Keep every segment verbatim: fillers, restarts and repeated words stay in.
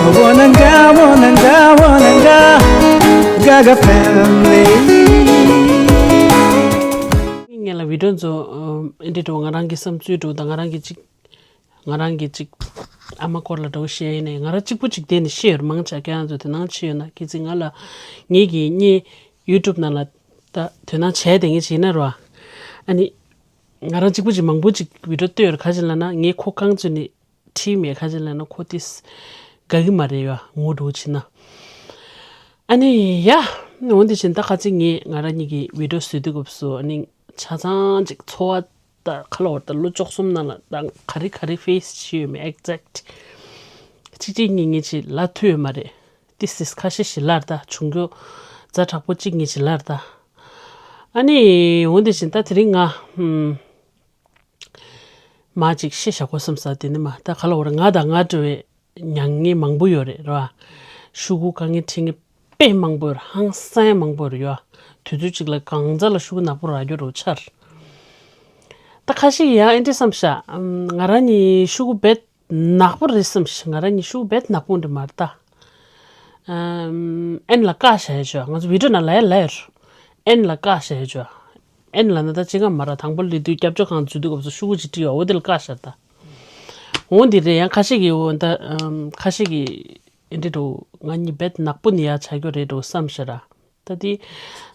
Wananga, wananga, wananga, Gaga family. ངས་ལ་བི་ཌི་ཡོ་ཚོ་ཨ་འདི་འདྲ་ང་རང་གི་བསམ་ཚུལ་འདྲ་དང་ང་རང་གི་ཅིག་ང་རང་གི་ཅིག་ཨ་མ་སྐོར་ལ་འདྲ་བཤད་ཡིན་ནས། ང་རང་གཅིག་པུ་ཅིག་བསྡད་ནས་བཤད་ཡོད་མང་ཆེ་ཁྱེད་རང་ཚོ་དེ་ནང་བཤད་ཡོད་ན། གལ་སྲིད་ང་ལ་ངེད་ཀྱི་གཉེན་ཡུ་ཊུབ་ནང་ལ་ད་དོ་སྣང་བྱས་བསྡད་མཁན་ཅིག་ཡིན་ན་རོ། ཨ་ནི་ང་རང་གཅིག་པུ་ཅིག་མང་པོ་ཅིག་བི་ཌི་ཡོ་བཏོན་ཡོད་རེད། ག་ཅིག་ལབ་ན་ངས་ཁོ་རྐང་བཙུགས་ནས་ཁྲིད་མེད། ག་ཅིག་ལབ་ན་ཁོ་ཏིས་དགའ་གི་མ་རེད་ཡ། ངོ་སྤྲོད་བྱེད་ན། ཨ་ནི་ཡ། འོན་ཏེ་བྱས་ད་ག་ཅིག་ངས་ང་རང་གཉིས་ཀྱི་བི་ཌི་ཡོ་བཟོ་དུས་སྐབས་སུ་ཨ་ནི་ཆ་ཚང་ཅིག་འཚོ་བ་ད་ག་ལ་བར་ད་ལོ་བཅུ་གསུམ་ནང་ལ་ད་ག་རེ་ག་རེ་ཕེ་སི་བྱས་ཡོད་མེད་ཨེག་ཛེག་ཊི་གཅིག་གཅིག་གཉིས་གཉིས་ཅིག་ལབ་ཐུབ་ཡོད་མ་རེད། ཏིས་ཏིས་ཁ་ཤས་ཤིག་ལབ་རེད་ད། བྱུང་རྒྱུ་ཛ་དྲག་པོ་གཅིག་གཉིས་ཅིག་ལབ་རེད་ད། ཨ་ནི་འོན་ཏེ་བྱས་ད་དེ་རིང་ང་ཧུམ། མ་ཅིག་བཤད་བཞག་གོ་བསམ་ས་དེ་ནི་མ། ད་ག་ལ་བར་ང་དང་ང་འདྲ་བའི་མྱ་ངན་མང་པོ་ཡོད་རེད་ར། ཤུ་གུ་དཀའ་ངལ་འཕྲད་མཁན་དཔེ་མང་པོ་ཡོད་རེད། ཧང་སང་མང་པོ་ཡོད་རེད་ཡ། དུས་ཚོད་ཅིག་ལ་གང་ཚ་ལ་ཤུ་གུ་ནག་པོ་རག་རྒྱུ་རུ་ཆར། ད་ཁ་ཤས་ཡང་ཨེ་འདྲ་བསམ་ཤག་ང་རང་གཉིས་ཤུ་གུ་རྦད་ནག་པོ་རེད་བསམ་ཤག་ང་རང་གཉིས་ཤུ་གུ་རྦད་ནག་པོ་འདྲ་མ་རེད་ད། ཨེན་ལ་བཀག་བཞག་ཡ་ཆོག་ང་ཚོ་བི་ཌི་ཡོ་ནང་ལ་ཡ་ལ་ཡ་རུ། ཨེན་ལ་བཀག་བཞག་ཡ་ཆོག་ཨེན་ལ་ན་ད་ཅི་ག་མ་ར་དང་པོ་ལི་དུས་སྐྱབས་བཅོལ་ཁང་འཛུལ་དུས་སྐབས་སུ་ཤུ་གུ་ཅིག་བྲིས་ཡོད། འོ་དེ་ལ་བཀག་བཞག་ད། འོ་འདི་རེད། ཡང་ཁ་ཤས་ཀྱིས་འོ་ད་ཨམ་ཁ་ཤས་ཀྱིས་ཨེ་འདྲ་འགྲོ་ང་གཉིས་རྦད་ནག་པོ་ནི་ཡ་ཆགས་རྒྱུ་རེད་འགྲོ་བསམ་ཤག་ར། ད་དེ་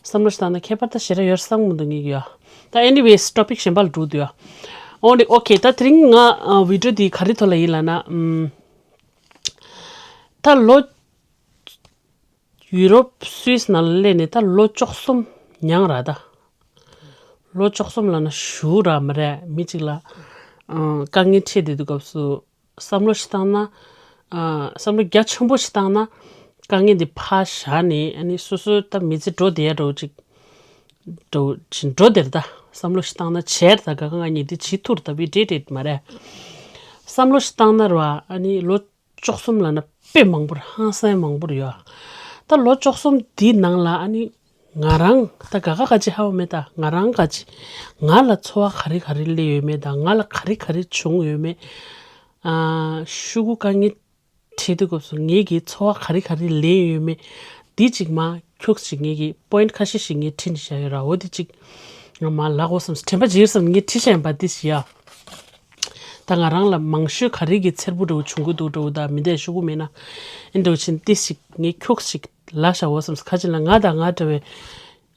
བསམ་བློ་ཞིག་བཏང་ན་ཁྱད་པར་ད་ཞེ་དྲག་ཡོད་བསམ་མི་འདུག་ངེད་ཀྱི་ཡ། ད་ཨེ་ནི་ཝེ་སི་ཊོ་པིག་གཞན་པ་ལ་འགྲོ་འདུག་ཡ། འོ་འདི་ཨོ་ཁེ། ད་དེ་རིང་ང་ཨ་བི་ཌི་ཡོ་འདི་ག་རེ་ཐོག་ལ་ཡིན་ལབ་ན་ཨམ། ད་ལོ་ཡུ་རོབ་སུད་སི་ནང་ལ་སླེབས་ནས་ད་ལོ་བཅུ་གསུམ་མྱངས་ར་ད། ལོ་བཅུ་གསུམ་ལབ་ན་ཞུ་ར་མ་རེད། མི་གཅིག་ལ་ཨ་དཀའ་ངལ་འཕྲད་བསྡད་དུས་སྐབས་སུ་བསམ་བློ་ཞིག་བཏང་ན་ཨ་བསམ་བློ་རྒྱ་ཆེན་པོ་ཞིག་བཏང་ན་དཀའ་ངལ་འདི་ཕར་བཞག་ནས་ཨ་ནི་སོ་སོའི་ད་མི་ཚེ་འགྲོ་བསྡད་ཡ་འགྲོ་ཅིག་འགྲོ་ཅིག་འགྲོ་བསྡད་ར་ད། བསམ་བློ་ཞིག་བཏང་ན་བྱས་ར་ད། ག་ག་ང་གཉིས་འདི་བྱེད་ཐུབ་ར་ད། བི་ཌི་ཡོ་མ་རེད། བསམ་བློ་ཞིག་བཏང་ན་ར་བ་ཨ་ནི་ལོ་བཅུ་གསུམ་ལབ་ན་དཔེ་མང་པོ་རེད། ཧང་སང་མང་པོ་རེད་ཡ། ད་ལོ་བཅུ་གསུམ་འདིའི་ནང་ལ་ཨ་ནི་ང་རང་ད་ག་ག་ག་ཅི་ཧ་བ་མེད། ད་ང་རང་ག་ཅི་ང་ལ་ཚོར་བ་ག་རེ་ག་རེ་སླེབས་ཡོད་མེད། ད་ང་ལ་ག་རེ་ག་རེ་བྱུང་ཡོད་མེད། ཨ་ཤུ་གུ་དཀའ་ངལ་འཕྲད་དུས་སྐབས་སུ་ངེད་ཀྱི་ཚོར་བ་ག་རེ་ག་རེ་ལེན་ཡོད་མེད། འདི་གཅིག་མ་ཁྱུག་ཅིག་ངེད་ཀྱི་པོ་ཡིན་ཊི་ཁ་ཤས་ཤིག་ངས་བྲིས་ནས་བཞག་ཡོད་ར། འོ་འདི་གཅིག་ང་མ་ལབ་དགོས་བསམ། དྲན་པ་བརྗེད་བསམ་ངས་བྲིས་བཞག་ཡིན་པ་འདི་ཞིག་ཡ། ད་ང་རང་ལ་མང་ཤོས་ག་རེ་གི་འཚེར་པོ་འདྲ་བོ་བྱུང་གི་འདུག་འདྲ་བོ་ད་མི་འདས་ཤོག་གུ་མེད་ན་ཨེ་འདྲ་བོ་ཕྱིན་ཏི་ཞིག་ངས་ཁྱུག་ཞིག་ལབ་བཞག་འོ་བསམ། ཁ་ཅིག་ལ་ང་དང་ང་འདྲ་བའི་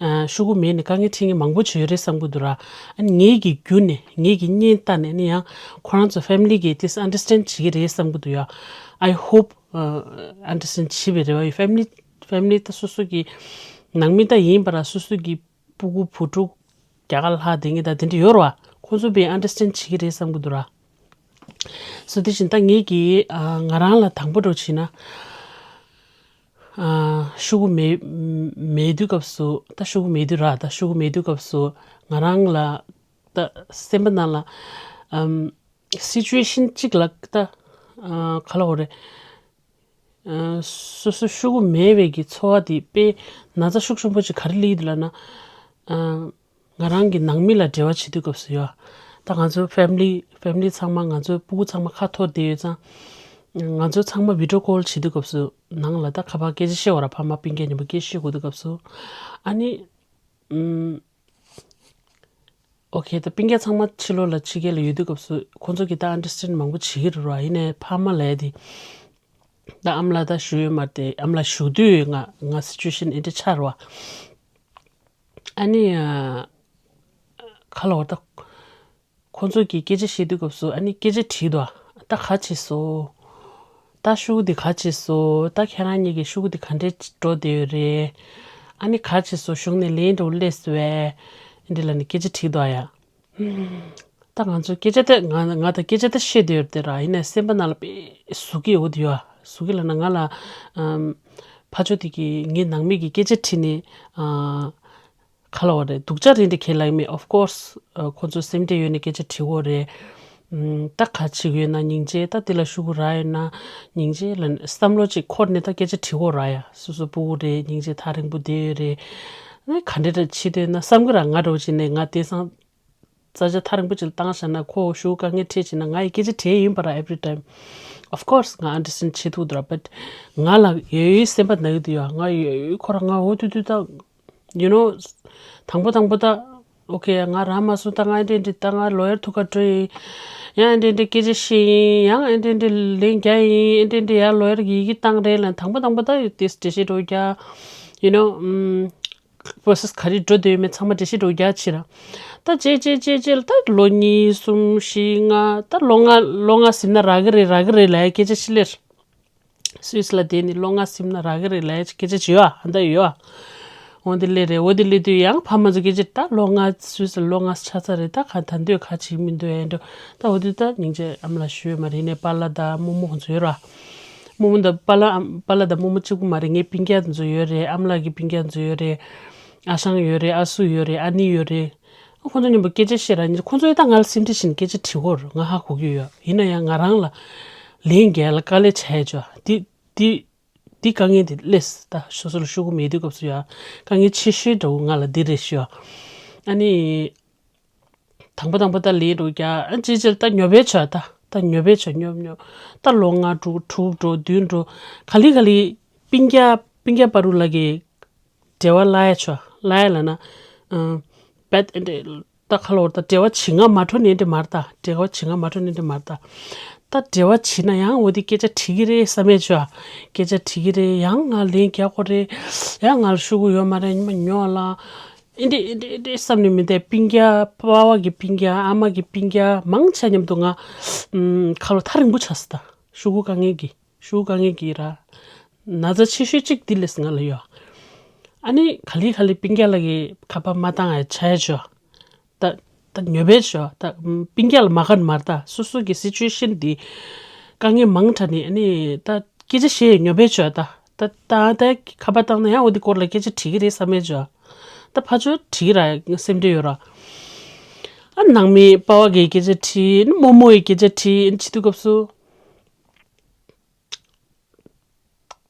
ཨ་ཤོག་གུ་མེད་ནས་དཀའ་ངལ་འཕྲད་མཁན་མང་པོ་ཅིག་ཡོད་རེད་བསམ་གི་འདུག་ར། ཨ་ནི་ངེད་ཀྱི་རྒྱུ་ནས་ངེད་ཀྱི་གཉེན་ལྟ་ནས་ཨ་ནི་ཡང་ཁོ་རང་ཚོ་ཕེ་མི་ལི་གིས་ཏིས་ཨན་ཌར་སི་ཊེན་ཌ་བྱེད་ཀྱི་རེད་བསམ་གི་འདུག་ཡ། I hope ཨ་ཨན་ཌར་སི་ཊེན་ཌ་བྱེད་པའི་རེ་བ་ཡོད། ཕེ་མི་ལི་ཕེ་མི་ལི་ད་སོ་སོ་གི་ནང་མི་ད་ཡིན་པ་ར་སོ་སོ་གི་སྤུ་གུ་བུ་ཕྲུག་རྒྱ་གར་ལྷག་དེ་ངེད་ད་དེ་འདྲ་ཡོད་རེད་བ། ཁོང་ཚོ་དཔེ་ཨན་ཌར་སི་ཊེན་ཌ་བྱེད་ཀྱི་རེད་བསམ་གི་འདུག་ར། སོ་དེ་བཞིན་ད་ངེད་ཀྱིས་ཨ་ང་རང་ལ་དང་པོ་འདྲ་བྱས་ན་ཨ་ཤོག་གུ་མེད་མེད་དུས་སྐབས་སུ་ད་ཤོག་གུ་མེད་དུས་ར་ད་ཤོག་གུ་མེད་དུས་སྐབས་སུ་ང་རང་ལ་ད་སེམས་པ་ནང་ལ་ཨམ་སི་ཅུ་ཨེ་ཤན་གཅིག་ལ་ད་ཨ་ག་ལབ་དགོས་རེད། ཨ་སོ་སོ་ཤོག་གུ་མེད་པའི་གི་ཚོར་བ་དེ་དཔེ་ན་ཚ་ཤུགས་ཆེན་པོ་ཅིག་ག་རེ་སླེབས་ཀྱི་འདུག་ལབ་ན། ཨ་ང་རང་གི་ནང་མི་ལ་འབྲེལ་བ་བྱེད་དུས་སྐབས་སུ་ཡ། ད་ང་ཚོ་ཕེ་མི་ལི་ཕེ་མི་ལི་ཚང་མ་ང་ཚོའི་སྤུ་གུ་ཚང་མ་ཁ་འཐོར་བསྡད་ཡོད་ཙང་། ང་ཚོ་ཚང་མ་བི་ཌི་ཡོ་ཀོལ་བྱེད་དུས་སྐབས་སུ་ནང་ལ་ད་ཁ་པར་སྐད་ཆ་བཤད་དགོས་ར། ཕ་མ་སྤུན་ཀྱག་མཉམ་པོ་སྐད་ཆ་བཤད་དགོས་དུས་སྐབས་སུ། ཨ་ནི། ཨུམ། ཨོ་ཁེ། ད་སྤུན་ཀྱག་ཚང་མ་ཕྱི་ལོགས་ལ་ཕྱི་རྒྱལ་ལ་ཡོད་དུས་སྐབས་སུ་ཁོང་ཚོ་གིས་ད་ཨན་ཌར་སི་ཊེན་ཌ་མང་པོ་བྱེད་ཀྱི་རེད་ར། ཡིན་ནའི་ཕ་མ་ལབ་ཡ་དེ་ད་ཨ་མ་ལགས་ད་བཞུགས་ཡོད་མ་རེད་དེ། ཨ་མ་ལགས་བཞུགས་དུས་ང་ང་སི་ཅུ་ཨེ་ཤན་ཨེ་འདྲ་ཆགས་རེད་བ། ཨ་ནི་ཨ་ག་ལབ་དགོས་རེད་ད། ཁོང་ཚོ་གིས་སྐད་ཆ་བཤད་དུས་སྐབས་སུ་ཨ་ནི་སྐད་ཆ་དྲིས་འདུག་ད་ག་བྱས་སོང་། ད་ཤོག་གུ་འདི་ག་བྱས་སོང་། ད་ཁྱེད་རང་གཉིས་ཀྱི་ཤོག་གུ་འདི་ག་འདྲས་འགྲོ་བསྡད་ཡོད་རེད། ཨ་ནི་ག་བྱས་སོང་། གཞུག་ནས་ལན་འདྲ་བོ་སླེབས་སོང་ངས། འདི་ལ་ནི་སྐད་ཆ་དྲིས་འདུག་ཡ། ད་ང་ཚོ་སྐད་ཆ་ད་ང་ང་ད་སྐད་ཆ་ད་བཤད་བསྡད་ཡོད་རེད་དེ་ར། ཡིན་ནའི་སེམས་པ་ནང་ལ་དཔེ་ཟུག་གི་ཡོད་དེ་ཡོད། ཟུག་གི་ལབ་ན་ང་ལ་ཨམ་ཕ་ཆོས་དེ་གིས་ངའི་ནང་མི་གིས་སྐད་ཆ་དྲིས་ནས་ཨ། ག་ལབ་དགོས་རེད། སྡུག་ཅག་རེད་འདི་ཁས་ལེན་མེད། Of course ཨ་ཁོ་ཚོ་སེམས་ཁྲལ་ཡོད་ནས་སྐད་ཆ་དྲི་དགོས་རེད། ཨམ་ད་ག་བྱེད་ཀྱི་ཡོད་ན་སྙིང་རྗེ། ད་འདི་ལ་ཤོག་གུ་རག་ཡོད་ན་སྙིང་རྗེ་ལབ་ནས་བསམ་བློ་ཅིག་འཁོར་ནས་ད་སྐད་ཆ་དྲི་དགོས་རེད་ཡ། སོ་སོ་སྤུ་གུ་རེད། སྙིང་རྗེ་ཐག་རིང་པོ་བསྡད་ཡོད་རེད། ཨ་ག་འདྲ་འདྲ་བྱེད་འདོད་ན་བསམ་གི་ར། ང་འདྲ་བོ་བྱས་ནས་ང་དེང་སང་ རྩ་ཆེ་ཐག་རིང་པོ་ཅིག་ལ་བཏང་བཞག་ན་ཁོ་ཤུ་གུ་དཀའ་ངལ་འཕྲད་བྱས་ན་ང་ཡི་སྐད་ཆ་དྲན་ཡིན་པ་ར། Every time of course ང་understand བྱེད་ཐུབ་འདུག་ར། But ང་ལ་ཡོད་ཡོད་སེམས་པ་ན་གི་འདུག་ཡ། ང་ཡོད་ཡོད་ཁོ་ར་ང་འོ་དུ་དུ་ད། you know དང་པོ་དང་པོ་ད། ཨོ་ཁེ། ང་རང་མ་སུ་ད་ང་ཨེ་འདྲེ་འདྲེ་ད་ང་ལོ་ཡར་ཐུག་ག་འགྲོ་ཡིན། ཡང་ཨེ་འདྲེ་འདྲེ་སྐད་ཆ་བཤད་ཡིན། ཡང་ཨེ་འདྲེ་འདྲེ་ལན་རྒྱག་ཡིན། ཨེ་འདྲེ་འདྲེ་ཡར་ལོ་ཡར་གི་ཡི་གེ་བཏང་རེད་ལ། དང་པོ་དང་པོ་ད་དེ་འགྲེལ་བཤད་འགྲོ་རྒྱག you know ཨམ་process ག་རེ་འགྲོ་འདོད་ཡོད་མེད་ཚང་མ་འགྲེལ་བཤད་འགྲོ་རྒྱག་ཕྱིར་ར། ད་རྗེས་རྗེས་རྗེས་རྗེས་ལ་ད་ལོ་གཉིས་གསུམ་བཞི་ལྔ་ད་ལོ་ལྔ་ལོ་ལྔ་ཟིན་ན་རག་གི་རེད་རག་གི་རེད་ལ་སྐད་ཆ་ཕྱི་ལེར། སུད་སི་ལ་བསྡད་ནས་ལོ་ལྔ་ཟིན་ན་རག་གི་རེད་ལབ་ཡ་སྐད་ཆ་བྱེད་ཡོད་ཨ། ཨ་འདྲ་ཡོད་ཨ། འོ་འདི་སླེབས་རེད། འོ་འདི་སླེབས་དུས་ཡང་ཕ་མ་ཚོ་སྐད་ཆ་ད་ལོ་ལྔ་སུད་སི་ལོ་ལྔ་ཆགས་ཚར་རེད། ད་ག་ད་འདོད་ག་བྱེད་མི་འདོད་ཨེ་འགྲོ། ད་འོ་དུས་ད་སྙིང་རྗེ་ཨ་མ་ལ་ཞུ་ཡོད་མ་རེད། ནས་པཱ་ལགས་དང་རྨོ་མོ་ཁོང་ཚོ་ཡོད་ར། རྨོ་མོ་དང་པཱ་ལགས་ཨམ་པཱ་ལགས་དང་རྨོ་མོ་གཅིག་པུ་མ་རེད། ངའི་སྤུན་ཀྱག་དེ་ཚོ་ཡོད་རེད། ཨ་མ་ལགས་ཀྱི་སྤུན་ཀྱག་དེ་ཚོ་ཡོད་རེད། ཨ་ཞང་ཡོད་རེད། ཨ་སུ་ཡོད་རེད། ཨ་ནེ་ཡོད་རེད། ཁོང་ཚོ་མཉམ་པོ་སྐད་ཆ་བཤད་ར་ཉིན་ཁོང་ཚོས་ད་ང་ལ་སེམས་ཁྲལ་བྱས་ནས་སྐད་ཆ་དྲི་གོ་ར་ང་ཧ་གོ་གི་ཡོད། ཡིན་ན་ཡང་ང་རང་ལ་ལན་རྒྱག་ལ་དཀའ་ལས་བྱས་ཡོད་ཅོ། འདི་འདི་འདི་དཀའ་ངལ་འདི་སླེབས་ད་སོ་སོ་ལ་ཤོག་གུ་མེད་དུས་སྐབས་སུ་ཡ་དཀའ་ངལ་ཆེ་ཤོས་འདྲ་བོ་ང་ལ་འདི་རེད་ཤོད། ཨ་ནི་དང་པོ་དང་པོ་ད་ལས་འགྲོ་རྒྱ་ཨ་ཅི་ཅི་ད་ཉོ་བའི་ཆོ་ད་ད་ཉོ་བའི་ཆོ་ཉོབ་ཉོབ་ད་ལོ་ལྔ་འགྲོ་དྲུག་འགྲོ་བདུན་འགྲོ་ག་ལི་ག་ལི་སྤུན་ཀྱག་སྤུན་ཀྱག་པ་རུ་ལ་གི་འབྲེལ་བ་ལ་ཡ་ཆོ་ལ་ཡ་ལ་ན། ཨ་བད་ཨེ་འདྲེ་ད་ཁ་ལོར་ད་འབྲེལ་བ་བྱེད་ང་མ་འཕྲོ་ནས་འདྲེ་མར་ད་འབྲེལ་བ་བྱེད་ང་མ་འཕྲོ་ནས་འདྲེ་མར་ད། ད་འབྲེལ་བ་བྱེད་ན་ཡང་འོ་དེ་སྐད་ཆ་དྲི་གི་རེད་བསམ་མེད་ཆོ། སྐད་ཆ་དྲི་གི་རེད། ཡང་ང་ལན་རྒྱག་གོ་རེད། ཡང་ང་ལ་ཤོག་གུ་ཡོད་མ་རེད། ཉི་མ་ཉོ་ལ་ཨེ་འདྲེ་ཨེ་འདྲེ་ཨེ་འདྲེ་བསམ་ནས་མི་འདས་སྤུན་ཀྱག་པ་བ་གི་སྤུན་ཀྱག་ཨ་མ་གི་སྤུན་ཀྱག་མང་ཆེ་མཉམ་དུ་ང་ཁ་ལོ་ཐག་རིང་པོ་ཆགས་སོང་ད་ཤོག་གུ་དཀའ་ངལ་གི། ཤུགས་དཀའ་ངལ་གྱིས་ར། ན་ཚ་ཆེ་ཤོས་གཅིག་འདི་ལས་ང་ལ་ཡོད། ཨ་ནི་ག་ལི་ག་ལི་སྤུན་ཀྱག་ལ་གི་ཁ་པར་མ་བཏང་ཡ་ཆ་ཡ་ཆོ། ད་ད་ཉོ་བའི་ཆོ་ད་སྤུན་ཀྱག་ལ་མ་གར་མར་ད་སོ་སོ་གི་སི་ཅུ་ཨེ་ཤན་འདི་དཀའ་ངལ་མང་དྲགས་ནི་ཨ་ནི་ད་སྐད་ཆ་བཤད་ཉོ་བའི་ཆོ་ད་ད་ད་ད་ཁ་པར་བཏང་ན་ཡང་འོ་འདི་སྐོར་ལ་སྐད་ཆ་དྲི་གི་རེད་བསམ་མེད་ཆོ། ད་ཕ་ཆོ་དྲི་གི་ར་སེམས་ཁྲལ་ཡོད་ར། ཨ་ནང་མི་པ་བ་གི་སྐད་ཆ་དྲི་ནི་རྨོ་མོ་ཡི་སྐད་ཆ་དྲི་ནི་བྱེད་དུས་སྐབས་སུ།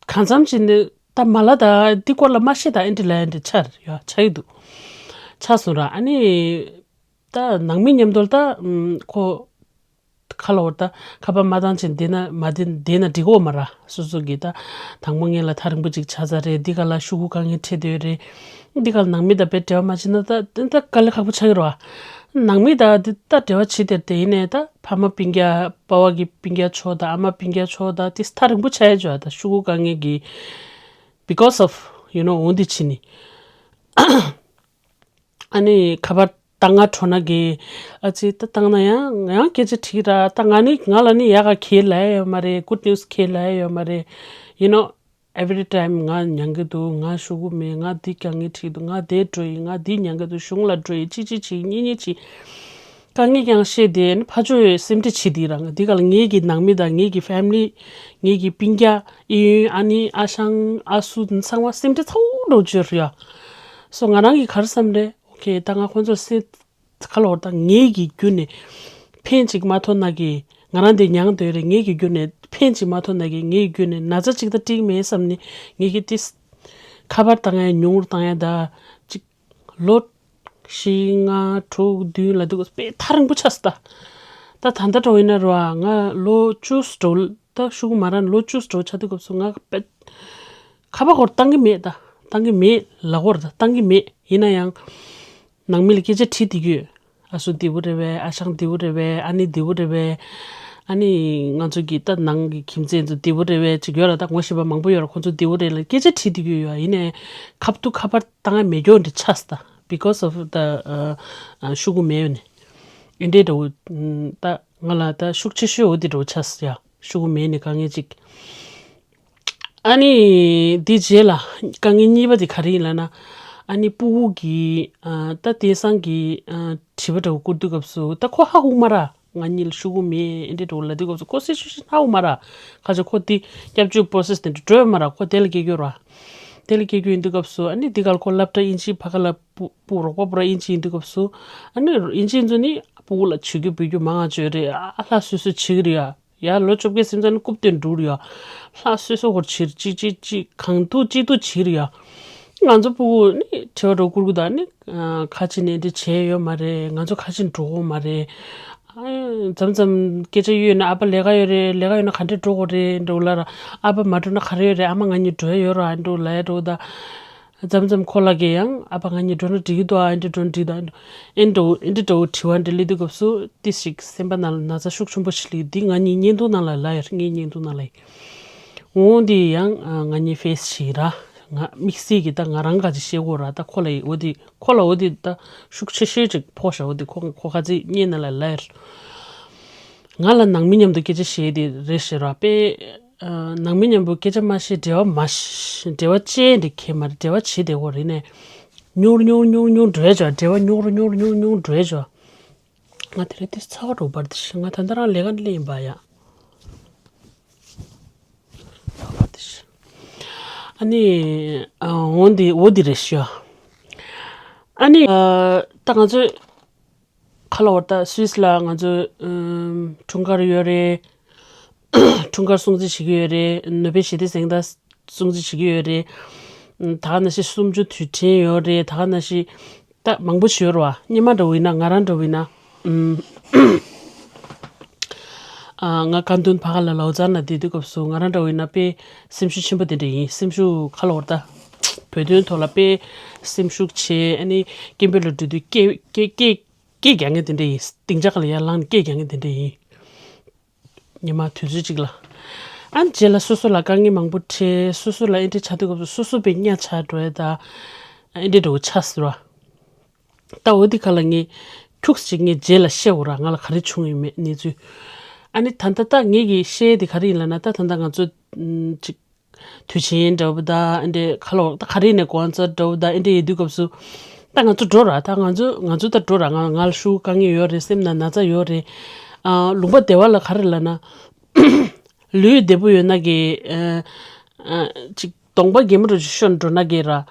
གང་འཚམ་བྱས་ནས་ད་མ་ལ་ད་འདི་སྐོར་ལ་མ་ཤེས་ད་ཨེ་འདྲི་ལ་ཨེ་འདྲི་ཆར་ཡ་ཆ་ཡི་འདུག་ཆ་སོང་ར། ཨ་ནི་ད་ནང་མི་མཉམ་དུ་ད་ཁོ་ཁ་ལོ་ད་ཁ་པར་མ་བཏང་ཆེན་བསྡད་ན་མ་བསྡད་བསྡད་ན་འགྲིག་གོ་མ་ར། སོ་སོ་གི་ད་དང་པོ་ངེད་ལ་ཐག་རིང་པོ་ཅིག་ཆ་ཚ་རེད། འདི་ག་ལ་ཤུ་གུ་དཀའ་ངལ་འཕྲད་བསྡད་ཡོད་རེད། འདི་ག་ལ་ནང་མི་ད་བེད་འབྲེལ་བ་མ་བྱེད་ན་ད་ད་དཀའ་ལས་ཁག་པོ་ཆགས་ཀྱི་རེད་བ། ནང་མི་ད་འདི་ད་འབྲེལ་བ་བྱེད་དེར་དེ་ཡིན་ནས་ད། ཕ་མ་སྤུན་ཀྱག་པ་བ་གི་སྤུན་ཀྱག་ཆོ་དང་ཨ་མ་སྤུན་ཀྱག་ཆོ་དང་དེ་ཐག་རིང་པོ་ཆགས་ཡ་ཆོ་ད་ཤུ་གུ་དཀའ་ངལ་གྱིས། because of you know འོ་འདི་ཕྱིན་ནི། ཨ་ནི་ཁ་པར་ད་ང་འཕྲོ་ན་གི་ཨ་ཙི་ད་བཏང་ན་ཡང་ཡང་སྐད་ཆ་དྲིས་ར། ད་ང་ནི་ང་ལ་ནི་ཡག་ག་ཁེལ་ལ་ཡ་ཡོད་མ་རེད། good news ཁེལ་ལ་ཡ་ཡོད་མ་རེད། you know every time ང་མྱང་གི་འདུག་ང་ཤུ་གུ་མེད། ང་འདི་དཀའ་ངལ་འཕྲད་འདུག་ང་དེ་འགྲོ་ཡི། ང་འདི་མྱང་གི་འདུག་གཞུང་ལ་འགྲོ་ཡི། ཅི་ཅི་ཅི་གཉིས་གཉིས་ཅི། དཀའ་ངལ་ཀྱང་བཤད་དེ་ནི་ཕ་ཆོས་སེམས་ཁྲལ་བྱེད་དེ་རང་འདི་ག་ལ་ངེད་ཀྱི་ནང་མི་དང་ངེད་ཀྱི་family ངེད་ཀྱི་སྤུན་ཀྱག་ཨི་ཡོན་ཨ་ནེ་ཨ་ཞང་ཨ་སུ་ཚང་མ་སེམས་ཁྲལ་ཚ་བོ་འགྲོ་བཅོས་རེད་ཡ། སོ་ང་རང་གི་ག་རེ་བསམ་རེད། ཨོ་ཁེ་ད་ང་ཁོང་ཚོ་སེ་ག་ལོར་ད་ངེད་ཀྱི་རྒྱུ་ནས་ཕན་ཅིག་མ་ཐོགས་ན་གི་ང་རང་དེ་མྱང་འདོད་རེད། ངེད་ཀྱི་རྒྱུ་ནས་ཕན་ཅིག་མ་ཐོགས་ན་གི་ངེད་ཀྱི་རྒྱུ་ནས་ན་ཚ་ཅིག་ད་འགྲིག་མེད་བསམ་ནི་ངེད་ཀྱི་ཏིས་ཁ་པར་བཏང་ཡ་ཉུང་རུ་བཏང་ཡ་ད་ཅིག་ལོ་བཞི་ལྔ་དྲུག་བདུན་ལ་འདུག་དཔེ་ཐག་རིང་པོ་ཆགས་སོང་ད། ད་ད་ལྟ་འགྲོ་ཡིན་ན་རོ་ང་ལོ་བཅུ་འགྲོ་ད་ཤུ་གུ་མ་ར་ལོ་བཅུ་འགྲོ་ཆགས་དུས་སྐབས་སུ་ང་དཔེ་ཁ་པར་སྐོར་བཏང་གི་མེད་ད། བཏང་གི་མེད་ལ་སྐོར་ད་བཏང་གི་མེད། ཡིན་ན་ཡང་ནང་མི་ལ་སྐད་ཆ་དྲིས་བསྡད་ཀྱི་ཡོད། ཨ་སུ་བདེ་པོ་རེད་པས། ཨ་ཞང་བདེ་པོ་རེད་པས། ཨ་ནེ་བདེ་པོ་རེད་པས། ཨ་ནི་ང་ཚོ་གི་ད་ནང་གི་ཁྱིམ་མཚེས་ཚོ་བདེ་པོ་རེད་པས་ཅིག་ཡོད་ལ། ད་ངོ་ཤེས་པ་མང་པོ་ཡོད་ལ། ཁོ་ཚོ་བདེ་པོ་རེད་ལ་སྐད་ཆ་དྲིས་བསྡད་ཀྱི་ཡོད། ཡིན་ནའི་ཁ་ཐུག་ཁ་པར་བཏང་ཡ་མེད་རྒྱུ་འདྲ་ཆགས་སོང་ད། because of the ཨ་ཨ་ཤུ་གུ་མེད་ཡོད་ནི་འདི་འདྲ་བོ་ད་ང་ལ་ད་ཤུགས་ཆེ་ཤོས་འོ་འདི་འདྲ་བོ་ཆགས་སོང་ཡ། ཤུ་གུ་མེད་ནི་དཀའ་ངལ་ཅིག་ཨ་ནི་འདི་རྗེས་ལ་དཀའ་ངལ་གཉིས་པ་དེ་ག་རེ་ཡིན་ལབ་ན། ཨ་ནི་སྤུ་གུ་གི་ཨ་ད་དེང་སང་གི་ཨ་དྲི་བ་འདྲ་བོ་བསྐུར་དུས་སྐབས་སུ་ད་ཁོ་ཧ་གོ་མ་ར། ང་གཉིས་ལ་ཤུ་གུ་མེད་ཨེ་འདྲ་འདྲ་བོ་ལབ་དུས་སྐབས་སུ་ཁོ་སི་ཆུ་ཤི་ཧ་གོ་མ་ར། ཁ་ཅིག་ཁོ་དེ་སྐྱབས་བཅོལ་པོ་རོ་སེ་སི་དེ་འདྲ་འགྲོ་ཡོད་མ་ར། ཁོ་དེ་ལ་སྐྱེ་རྒྱུ་ར། དེ་ལ་སྐྱེ་རྒྱུ་ཡིན་དུས་སྐབས་སུ་ཨ་ནི་འདི་ག་ལ་ཁོ་སློབ་གྲྭ་དབྱིན་ཇི་ཕ་ག་ལ་སྤུ་སྤུ་རོགས་པ་པུ་ར་དབྱིན་ཇི་ཡིན་དུས་སྐབས་སུ་ཨ་ནི་དབྱིན་ཇི་ཚོ་ནི་སྤུ་གུ་ལ་བྱེད་རྒྱུ་འབུལ་རྒྱུ་མང་ང་བྱོས་རེད། ཨ་ལྷ་སོ་སོ་བྱེད་ཀྱི་རེད་ཡ། ཡར་ལོ་བཅོ་བརྒྱད་ཟིན་ཙང་ནི་རྐུབ་སྟོན་འགྲོ་རེད་ཡ། ལྷ་སོ་སོ་ཧོར་བྱེད་ཅི་ཅི་ཅི་གང་ཐུག་ཅི་ཐུག་བྱེད་རེད་ཡ། ང་ཚོ་སྤུ་གུ་ནི་དྲི་བ་འདྲ་བོ་བསྐུར་གི་འདུག་ནི། ཨ། ཁ་ཅིག་ནས་འདི་བྱས་ཡོད་མ་རེད། ང་ཚོ་ཁ་ཅིག་འགྲོ་གི་མ་རེད། ཨ། མཚམས་མཚམས་སྐད་ཆ་ཡོད་ན། ཨ་ཕ་ལས་ཀ་ཡོད་རེད། ལས་ཀ་ཡོད་ན་ག་འདྲས་འགྲོ་དགོས་རེད་འདྲ་བོ་ལབ་ར། ཨ་ཕ་མ་འགྲོ་ན་ག་རེ་ཡོད་རེད། ཨ་མ་ང་གཉིས་འགྲོ་ཡ་ཡོད་ར་འདྲ་བོ་ལབ་ཡ་འདྲ་བོ་ད། མཚམས་མཚམས་ཁོ་ལ་གས་ཡང་། ཨ་ཕ་ང་གཉིས་འགྲོ་ན་འགྲིག་གི་འདུག་ཨ། འདི་འགྲོ་ན་འགྲིག་འདུག་ཨ། འདི་འགྲོ་ན་འགྲིག་འདུག་ཨ། འདི་འདྲ་བོ་དྲི་བ་འདི་སླེབས་དུས་སྐབས་སུ་ཏི་ཞིག་སེམས་པ་ནང་ལ་ན་ཚ་ཤུགས་ཆེན་པོ་ཞིག་སླེབས། འདི་ང་གཉིས་བརྙན་ཐུང་ནང་ལ་ལབ་ཡོད་རེད། ངའི་བརྙན་ཐུང་ནང་ལ་ཡིན། འོང་འདི་ཡང་། ཨ། ང་གཉིས་ཕེས་བྱས་ར། ང་དམིགས་བསལ་གྱི་ད་ང་རང་ག་ཅིག་བཤད་དགོས་ར། ད་ཁོ་ལ་འོ་དེ། ཁོ་ལ་འོ་དེ་ད་ཤུགས་ཆེ་ཤོས་ཅིག་ཕོག་ཤག་འོ་དེ་ཁོ་ཁོ་ཁ་ཚིག་བརྙན་ནང་ལ་ལབ་ཡོད་རེད། ང་ལ་ནང་མི་མཉམ་དུ་སྐད་ཆ་བཤད་དེ་རེད་ཟེར་བ་དཔེ། ཨ། ནང་མི་མཉམ་པོ་སྐད་ཆ་མ་བཤད། འབྲེལ་བ་མ་བཤད། འབྲེལ་བ་བཅད་འདི་ཁེ་མ་རེད། འབྲེལ་བ་བྱེད་བསྡད་དགོས་རེད་ནས། ཉུང་རུ་ཉུང་རུ་ཉུང་རུ་ཉུང་རུ་འགྲོ་ཡ་བྱ། འབྲེལ་བ་ཉུང་རུ་ཉུང་རུ་ཉུང་རུ་ཉུང་རུ་འགྲོ་ཡ་བྱ། ང་དེ་རིང་ཏོག་ཙམ་ཚ་བ་འདྲ་བོ་འབར་དེ་ཤི། ང་ད་ལྟ་རང་ལས་ཀ་ནས་སླེབས་ཡིན་པ་ཡ། ཚ་བ་འབར་དེ་ཤི། ཨ་ནི། ཨ། འོ་འདི་འོ་འདི་རེད་ཤི་ཡ། ཨ་ནི། ཨ། ད་ང་ཚོས་ཁ་ལོ་བར་ད་སུད་སི་ལ་ང་ཚོ། ཨམ། འཁྲུངས་སྐར་ཡོད་རེད། འཁྲུངས་སྐར་སྲུང་བརྩི་བྱེད་ཀྱི་ཡོད་རེད། ནོ་བེལ་ཞི་བདེའི་གཟེངས་རྟགས་སྲུང་བརྩི་བྱེད་ཀྱི་ཡོད་རེད། ད་ག་ནང་བཞིན་གསུམ་བཅུ་དུས་དྲན་ཡོད་རེད། ད་ག་ནང་བཞིན་ད་མང་པོ་ཞིག་ཡོད་རེད་བ། སྔོན་མ་འདྲ་བོ་ཡིན་ན། ང་རང་འདྲ་བོ་ཡིན་ན། ཨམ། ཨ། ང་ཁ་འདོན་ཕ་ག་ལ་ལའོ་ཙཱ་ན་བསྡད་དུས་སྐབས་སུ་ང་རང་འདྲ་བོ་ཡིན་ན་དཔེ་སེམས་ཤུགས་ཆེན་པོ་དེ་འདྲ་ཡིན། སེམས་ཤུགས་ཁ་ལོ་བར་ད་བོད་དོན་ཐོག་ལ་དཔེ་སེམས་ཤུགས་ཆེ། ཨ་ནི་སྐད་འབོད་ལ་འགྲོ་དུས་སྐད་སྐད་སྐད་སྐད་རྒྱག་མཁན་དེ་འདྲ་ཡིན། སྡིངས་ཆ་ཁ་ལ་ཡར་ལངས་ནས་སྐད་རྒྱག་མཁན་དེ་འདྲ་ཡིན། ཉི་མ་དུས་ཚོད་གཅིག་ལ། ཨ་ནི་རྗེས་ལ་སོ་སོ་ལ་དཀའ་ངལ་མང་པོ་འཕྲད། སོ་སོ་ལ་ཨེ་འདྲ་ཆགས་དུས་སྐབས་སུ་སོ་སོ་དཔེ་གཉའ་ཆག་འགྲོ་ཡ་ད། ཨེ་འདྲ་འདྲ་བོ་ཆགས་སོང་ར། ད་འོ་དེ་ག་ལ་ངས་ཁྱུག་ཅིག་ངས་རྗེས་ལ་བཤད་འོ་ར། ང་ལ་ག་རེ་བྱུང་ཡོད་མེད་གནས་ཚུལ། ཨ་ནི་ད་ལྟ་ད་ངས་ཀྱིས་བཤད་དེ་ག་རེ་ཡིན་ལབ་ན། ད་ད་ལྟ་ང་ཚོ་ཨམ། ཅིག་དུས་ཆེན་འདྲ་བོ་ད་ཨེ་འདྲ་ཁ་ལོ་ད་ག་རེ་ཡིན་ནའི་ཀོན་སར་འདྲ་བོ་ད་ཨེ་འདྲ་ཡོད་དུས་སྐབས་སུ། ད་ང་ཚོ་འགྲོ་ར། ད་ང་ཚོ་ང་ཚོ་ད་འགྲོ་ར། ང་ང་ལ་ཤུགས་དཀའ་ངལ་ཡོད་རེད། སེམས་ནང་ན་ཚ་ཡོད་རེད། ཨ། ལུང་པ་བདེ་བ་ལ་ག་རེ་ལབ་ན། ལུས་བདེ་པོ་ཡོད་ན་གི། ཨ། ཨ། ཅིག་གདོང་པ་རྒྱལ་མོ་འདྲ་བོ་ཅིག་ཤོར་འགྲོ་ན་གི་ར།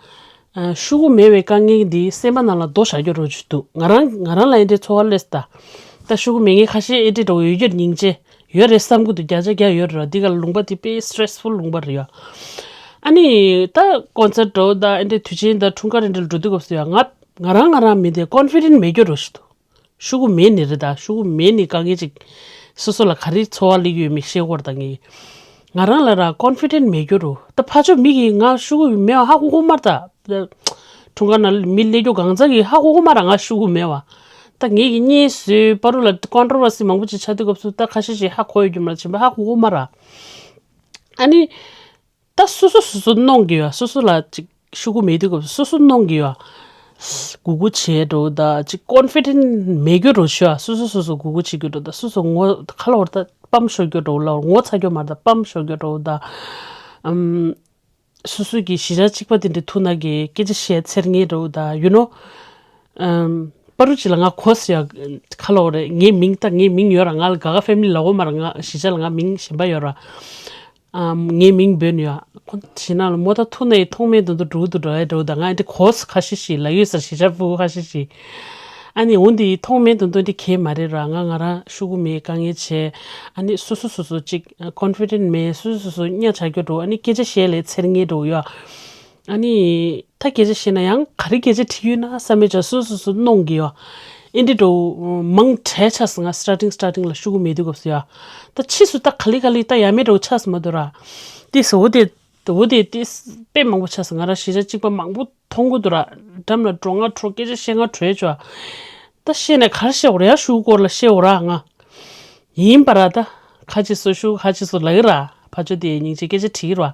ཨ། ཤུ་གུ་མེད་པའི་དཀའ་ངལ་འདི་སེམས་པ་ནང་ལ་རྡོ་བཞག་རྒྱུ་འདྲ་བོ་ཅིག་འདུག་ང་རང་ང་རང་ལ་ཨེ་འདྲའི་ཚོར་བ་སླེབས་སོང་ད། ད་ཤུ་གུ་མེད་མཁན་ཁ་ཤས་ཨེ་འདྲའི་འདྲ་བོ་ཡོད་རྒྱུར་སྙིང་རྗེ་ཡོད་རེད་བསམ་གི་འདུག་བརྒྱ་ཆ་བརྒྱ་ཡོད་རེད་བ། འདི་ག་ལ་ལུང་པ་དེ་དཔེ་སི་ཊེ་རེ་སི་ཕུལ་ལུང་པ་རེད་ཡ། ཨ་ནི་ད་ཀོན་སར་འདྲ་བོ་ད་ཨེ་འདྲའི་དུས་ཆེན་ད་འཁྲུངས་སྐར་ཨེ་འདྲ་ལ་འགྲོ་དུས་སྐབས་སུ་ཡ། ང་ང་རང་ང་རང་མི་དེ་ཀོན་ཕི་ཌེན་ཊི་མེད་རྒྱུ་འདྲ་བོ་ཞིག་འདུག་ཤུ་གུ་མེད་ནི་རེད་ད། ཤུ་གུ་མེད་ནི་དཀའ་ངལ་ཅིག་སོ་སོ་ལ་ག་རེ་ཚོར་བ་སླེབས་ཡོད་མེད་ཤེས་ཀྱི་ཡོད་རེད་ད། ངས་ང་རང་ལ་ར་ཀོན་ཕི་ཌེན་ཊི་མེད་རྒྱུ་རུ། ད་ཕར་ཕྱོགས་མི་གིས་ང་ཤུ་གུ་མེད་པ་ཧ་གོ་གི་མ་རེད་ད། འཁྲུངས་སྐར་ནང་མི་སླེབས་རྒྱུ་གང་ཚང་གིས་ཧ་གོ་གི་མ་རེད་ང་ཤུ་གུ་མེད་པ། ད་ངེད་ཀྱིས་བརྙན་བཟོས། པ་རུ་ལ་ཀོན་ཊོ་བར་སི་མང་པོ་ཅིག་ཆགས་དུས་སྐབས་སུ་ད་ཁ་ཤས་ཤིག་ཧ་གོ་ཡོད་རྒྱུ་མ་རེད། བྱས་པ་ཧ་གོ་གི་མ་རེད། ཨ་ནི། ད་སོ་སོ་སོ་སོ་གནོང་གི་ཡོད། སོ་སོ་ལ་ཅིག་ཤུ་གུ་མེད་དུས་སྐབས་སུ་སོ་སོ་གནོང་གི་ཡོད། གུ་གུ་བྱས་འགྲོ་ད་ཅིག་ཀོན་ཕི་ཌེན་ཊི་མེད་རྒྱུ་འདྲ་བོ་ཤོ། སོ་སོ་སོ་སོ་གུ་གུ་བྱེད་རྒྱུ་འདྲ་བོ་ད། སོ་སོ་ངོ་ཁ་ལོ་བར་ད་སྤམ་ཤོར་རྒྱུ་འདྲ་བོ་ལ་ངོ་ཚ་རྒྱུ་མ་རེད་ད། སྤམ་ཤོར་རྒྱུ་འདྲ་བོ་ད། ཨམ། སོ་སོ་གི་གཞིས་ཆགས་གཅིག་པ་དེ་འདྲ་ཐུག་ན་གི་སྐད་ཆ་བཤད་ཚེར་ངེས་འདྲ་བོ་ད། ཡུ་ནོ། ཨམ། པ་རུ་ཅིག་ལ་ང་གོ་སི་ཡ་ཁ་ལོ་རེད། ངའི་མིང་ད་ངའི་མིང་ཡོད་ར། ང་ལ་ག་ག་ཕེ་མི་ལི་ལབ་གོ་མ་ར། ང་གཞིས་ཆགས་ལ་ང་མིང་གཞན་པ་ཡོད་ར། ཨམ། ངའི་མིང་འབོད་ནི་ཡ། ཁོ་ཞེ་ན་ལ་མོ་ད་ཐུག་ནས་མཐོང་མེད་དུ་འདུག་འགྲོ་གི་འདུག་འགྲོ་ཡ་འགྲོ་ད། ང་འདི་གོ་སི་ཁ་ཤས་ཤིག་ལ་ཡོད་ས་གཞིས་ཆགས་ཕྲུ་གུ་ཁ་ཤས་ཤིག་ཨ་ནི་འོ་འདི་མཐོང་མེད་དུ་འདུག་འདི་གས་མ་རེད་ར། ང་ང་རང་ཤུ་གུ་མེད་དཀའ་ངལ་ཆེ། ཨ་ནི་སོ་སོ་སོ་སོ་ཅིག་ཀོན་ཕི་ཌེན་ཊི་མེད། སོ་སོ་སོ་སོ་གཉའ་ཆག་རྒྱུ་འདྲ་བོ། ཨ་ནི་སྐད་ཆ་བཤད་ལས་ཚེར་ངེས་འདྲ་བོ་ཡོད། ཨ་ནི་ད་སྐད་ཆ་བཤད་ན་ཡང་ག་རེ་སྐད་ཆ་དྲིས་ཡོད་ན་བསམ་མེད་ཅག་སོ་སོ་སོ་གནོང་གི་ཡོད། ཨེ་འདྲ་འདྲ་བོ་མང་དྲགས་ཆགས་སོང་། ང་སི་ཊར་ཊིང་སི་ཊར་ཊིང་ལ་ཤུ་གུ་མེད་དུས་སྐབས་སུ་ཡ། ད་ཕྱིས་སུ་ད་ག་ལེ་ག་ལེ་ད་ཡ་མེད་འདྲ་བོ་ཆགས་སོང་མ་གཏོགས་ར། དེ་སོ་འོ་དེ་འོ་དེ་དེ་དཔེ་མང་པོ་ཆགས་སོང་། ང་རང་གཞིས་ཆགས་གཅིག་པ་མང་པོ་མཐོང་གི་འདུག་ར། འགྲམ་ལ་འགྲོ་ང་འགྲོ་སྐད་ཆ་བཤད་ང་བྲོས་ཆོག་ད་བཤད་ནས་ག་རེ་བཤད་འོ་ར། ཡ་ཤུ་གུ་སྐོར་ལ་བཤད་འོ་ར་ང་། ཡིན་པ་ར་ད། ཁ་ཅིག་སོ་ཤུ་གུ་ཁ་ཅིག་སོ་ལབ་ཀྱི་ར། ཕར་ཕྱོགས་དེ་སྙིང་རྗེ་སྐད་ཆ་དྲིས་ཀྱི་ར།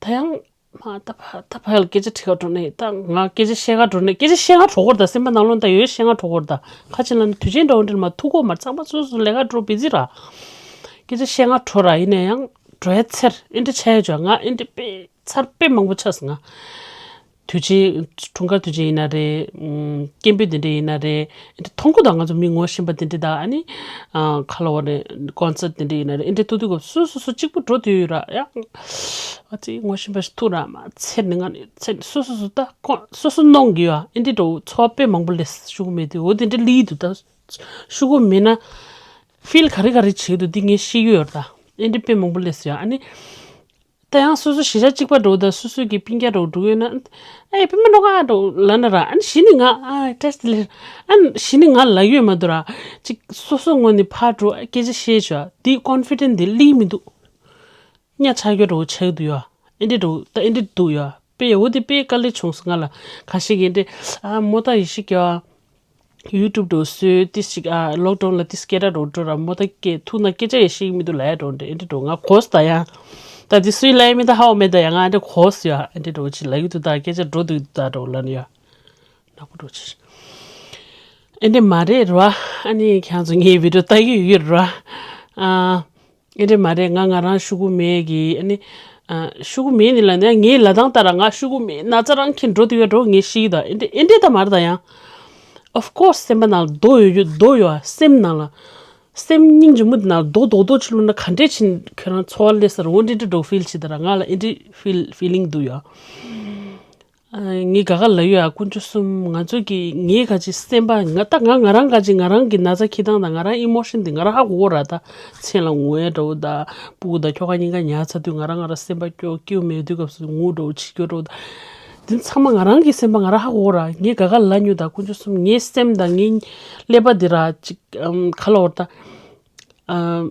ད་ཡང་། མ་ད་ཕ་ད་ཕ་ཡལ་སྐད་ཆ་དྲི་ག་འགྲོ་ནས་ད་ང་སྐད་ཆ་བཤད་ག་འགྲོ་ནས་སྐད་ཆ་བཤད་ག་འགྲོ་གོ་ར་ད། སེམས་པ་ནང་ལོགས་ད་ཡོད་བཤད་ག་འགྲོ་གོ་ར་ད། ཁ་ཅིག་ལ་ནི་དུས་ཆེན་འདྲ་བོ་འདྲ་མ་ཐུག་གོ་མ་ཚང་མ་སོ་སོ་ལས་ཀ་འགྲོ་བི་ཛི་ར། སྐད་ཆ་བཤད་ག་འགྲོ་ར། ཡིན་ན་ཡང་འགྲོ་ཡ་ཚེར་ཨེ་འདྲ་ཆ་ཡ་ཅོ་ང་ཨེ་འདྲ་དཔེ་ཚར་དཔེ་མང་པོ་ཆགས་སོང་ང་། དུས་ཆེན་འཁྲུངས་སྐར་དུས་ཆེན་ཡིན་ན་རེད། སྐད་འབོད་དེ་འདྲ་ཡིན་ན་རེད། ཨེ་འདྲ་མཐོང་གོ་ད། ང་ཚོ་མི་ངོ་ཤེས་པ་དེ་འདྲ་ད་ཨ་ནི་ཁ་ལོ་བ་རེད། ཀོན་སར་དེ་འདྲ་ཡིན་ན་རེད། ཨེ་འདྲ་ཐུག་དུས་སྐབས་སོ་སོ་སོ་གཅིག་པུ་འགྲོ་དུས་ཡོད་ར་ཡ། ཨ་ཙི་ངོ་ཤེས་པ་ཞིག་ཐུག་ར་མ་ཚེར་ནི་ང་ནི་ཚེར་ནི་སོ་སོ་སོ་ད་ཁོ་སོ་སོ་གནོང་གི་ཡོད། ཨེ་འདྲའི་འགྲོ་ཚོར་བ་དཔེ་མང་པོ་སླེབས་ཤུ་གུ་མེད་དུས་འོ་དེ་འདྲ་སླེབས་འདུག་ད་ཤུ་གུ་མེད་ན་ཕིལ་ག་རེ་ག་རེ་བྱེད་འདུག་འདི་ངས་ཤེས་ཀྱི་ཡོད་ར་ད། ཨེ་འདྲ་དཔེ་མང་པོ་སླེབས་ཡོད། ཨ་ནི་ད་ ད་ཡང་སོ་སོ་གཞིས་ཆགས་གཅིག་པ་འདྲ་བོ་དང་སོ་སོ་གི་སྤུན་ཀྱག་འདྲ་བོ་འགྲོ་ཡོད་ན། ཨེ་བུ་མོ་འགྲོ་ག་འགྲོ་ལབ་ན་ར། ཨ་ནི་གཞི་ནས་ང་ཨ་ཏྲེས་ལེ། ཨ་ནི་གཞི་ནས་ང་ལབ་ཡོད་མ་འདུག་ར། ཅིག་སོ་སོ་ངོས་ནས་ཕར་འགྲོ་སྐད་ཆ་བཤད་བྱ་དེ་ཀོན་ཕི་ཌེན་ཊི་དེ་སླེབས་མི་འདུག་གཉའ་ཆག་རྒྱུ་འདྲ་བོ་ཆགས་འདུག་ཡ། ཨེ་འདྲ་འདྲ་བོ་ད་ཨེ་འདྲ་འདུག་ཡ། དཔེ་འོ་དེ་དཔེ་དཀའ་ལས་བྱུང་སོང་ང་ལ། ཁ་ཤས་ཀྱིས་ཨེ་འདྲ་ཨ་མོ་ད་ཡེ་ཤེས་ཀྱི་ཡུ་ཊུབ་འདྲ་བོ་བཟོས་ཏི་ཞིག་ཨ་ལོག་ཌའུན་ལ་ཏི་སྐད་གྲགས་འདྲ་བོ་འགྲོ་ར། མོ་ད་སྐད་ཐུག་ན་སྐད་ཆ་ཡེ་ཤེས་མི་འདུག་ལབ་ཡ་འདྲ་བོ་འདྲ་ཨེ་འདྲ་འདྲ་བོ་ང་གོ་སོང་ད་ཡ། ད་དེ་སུའི་ལབ་ཡ་མི་ད་ཧ་འོ་མེད་ད་ཡ། ང་ཨེ་འདྲ་གོ་སོང་ཡ། ཨེ་འདྲ་འདྲ་བོ་ཅིག་ལབ་ཀྱི་འདུག་ད་སྐད་ཆ་འགྲོ་འདུག་ད་འདྲ་བོ་ལབ་ནི་ཡ། ནག་པོ་འགྲོ་ཆེ། ཨེ་འདྲ་མ་རེད་ར། ཨ་ནི་ཁྱེད་ཚོ་ངའི་བི་ཌིའོ་ལྟ་གི་ཡོད་ར། ཨ། ཨེ་འདྲ་མ་རེད། ང་ང་རང་ཤོག་གུ་མེད་ཀྱི་ཨ་ནི། ཨ། ཤོག་གུ་མེད་ནི་ལ་ནི་ངའི་ལབ་སྟངས་ལྟར་ང་ཤོག་གུ་མེད་ན་ཚ་རང་ཁྱེར་འགྲོ་དུས་ཡོད་འགྲོ་ངས་ཤེས་ཀྱི་ད། ཨེ་འདྲ་ཨེ་འདྲ་ད་མ་རེད་ད་ཡང་། Of course སེམས་པ་ནང་ལ་རྡོ་ཡོད་ཡོད་རྡོ་ཡོད་ཨ་སེམས་ནང་ལ། སེམས་སྙིང་རྗེ་མོ་དེ་ནང་ལ་རྡོ་རྡོག་རྡོག་ཅིག་བླུགས་ན་ག་འདྲས་ཕྱིན་ཁྱོད་རང་ཚོར་བ་སླེབས་ས་རེད། འོ་འདྲ་འདྲ་འདྲ་བོ་ཕིལ་བྱེད་ད་ར། ང་ལ་ཨེ་འདྲ་ཕིལ་ཕི་ལིང་འདུག་ཡ། ཨ། ངས་དགའ་དགའ་ལབ་ཡོད་ཨ། དཀོན་མཆོག་གསུམ། ང་ཚོ་གི་ངའི་ག་ཅིག་སེམས་པ་ང་ད་ང་ང་རང་ག་ཅིག་ང་རང་གི་ན་ཚ་འཁྱེར་སྟངས་དང་ང་རང་ཨི་མོ་ཤན་དེ་ང་རང་ཧ་གོ་ར། ད་མཚན་ལ་ངུ་ཡ་འདྲ་བོ་ད་སྤུ་གུ་དང་ཁྱོ་ག་གཉིས་ཀ་ཉལ་ཚར་དུས་ང་རང་ང་རང་སེམས་པ་སྐྱོ་སྐྱིད་པོ་མེད་དུས་སྐབས་སུ་ངུ་འདྲ་བོ་བྱེད་སྐྱོ་འདྲ་བོ་ད། དེ་ཚང་མ་ང་རང་གི་སེམས་པ་ང་རང་ཧ་གོ་ར། ངས་དགའ་དགའ་ལབ་མྱོང་ད། དཀོན་མཆོག་གསུམ། ངའི་སེམས་དང་ངའི་ཀླད་པ་འདི་ར་ཅིག་ཨམ་ག་ལབ་དགོས་རེད་ད། ཨམ།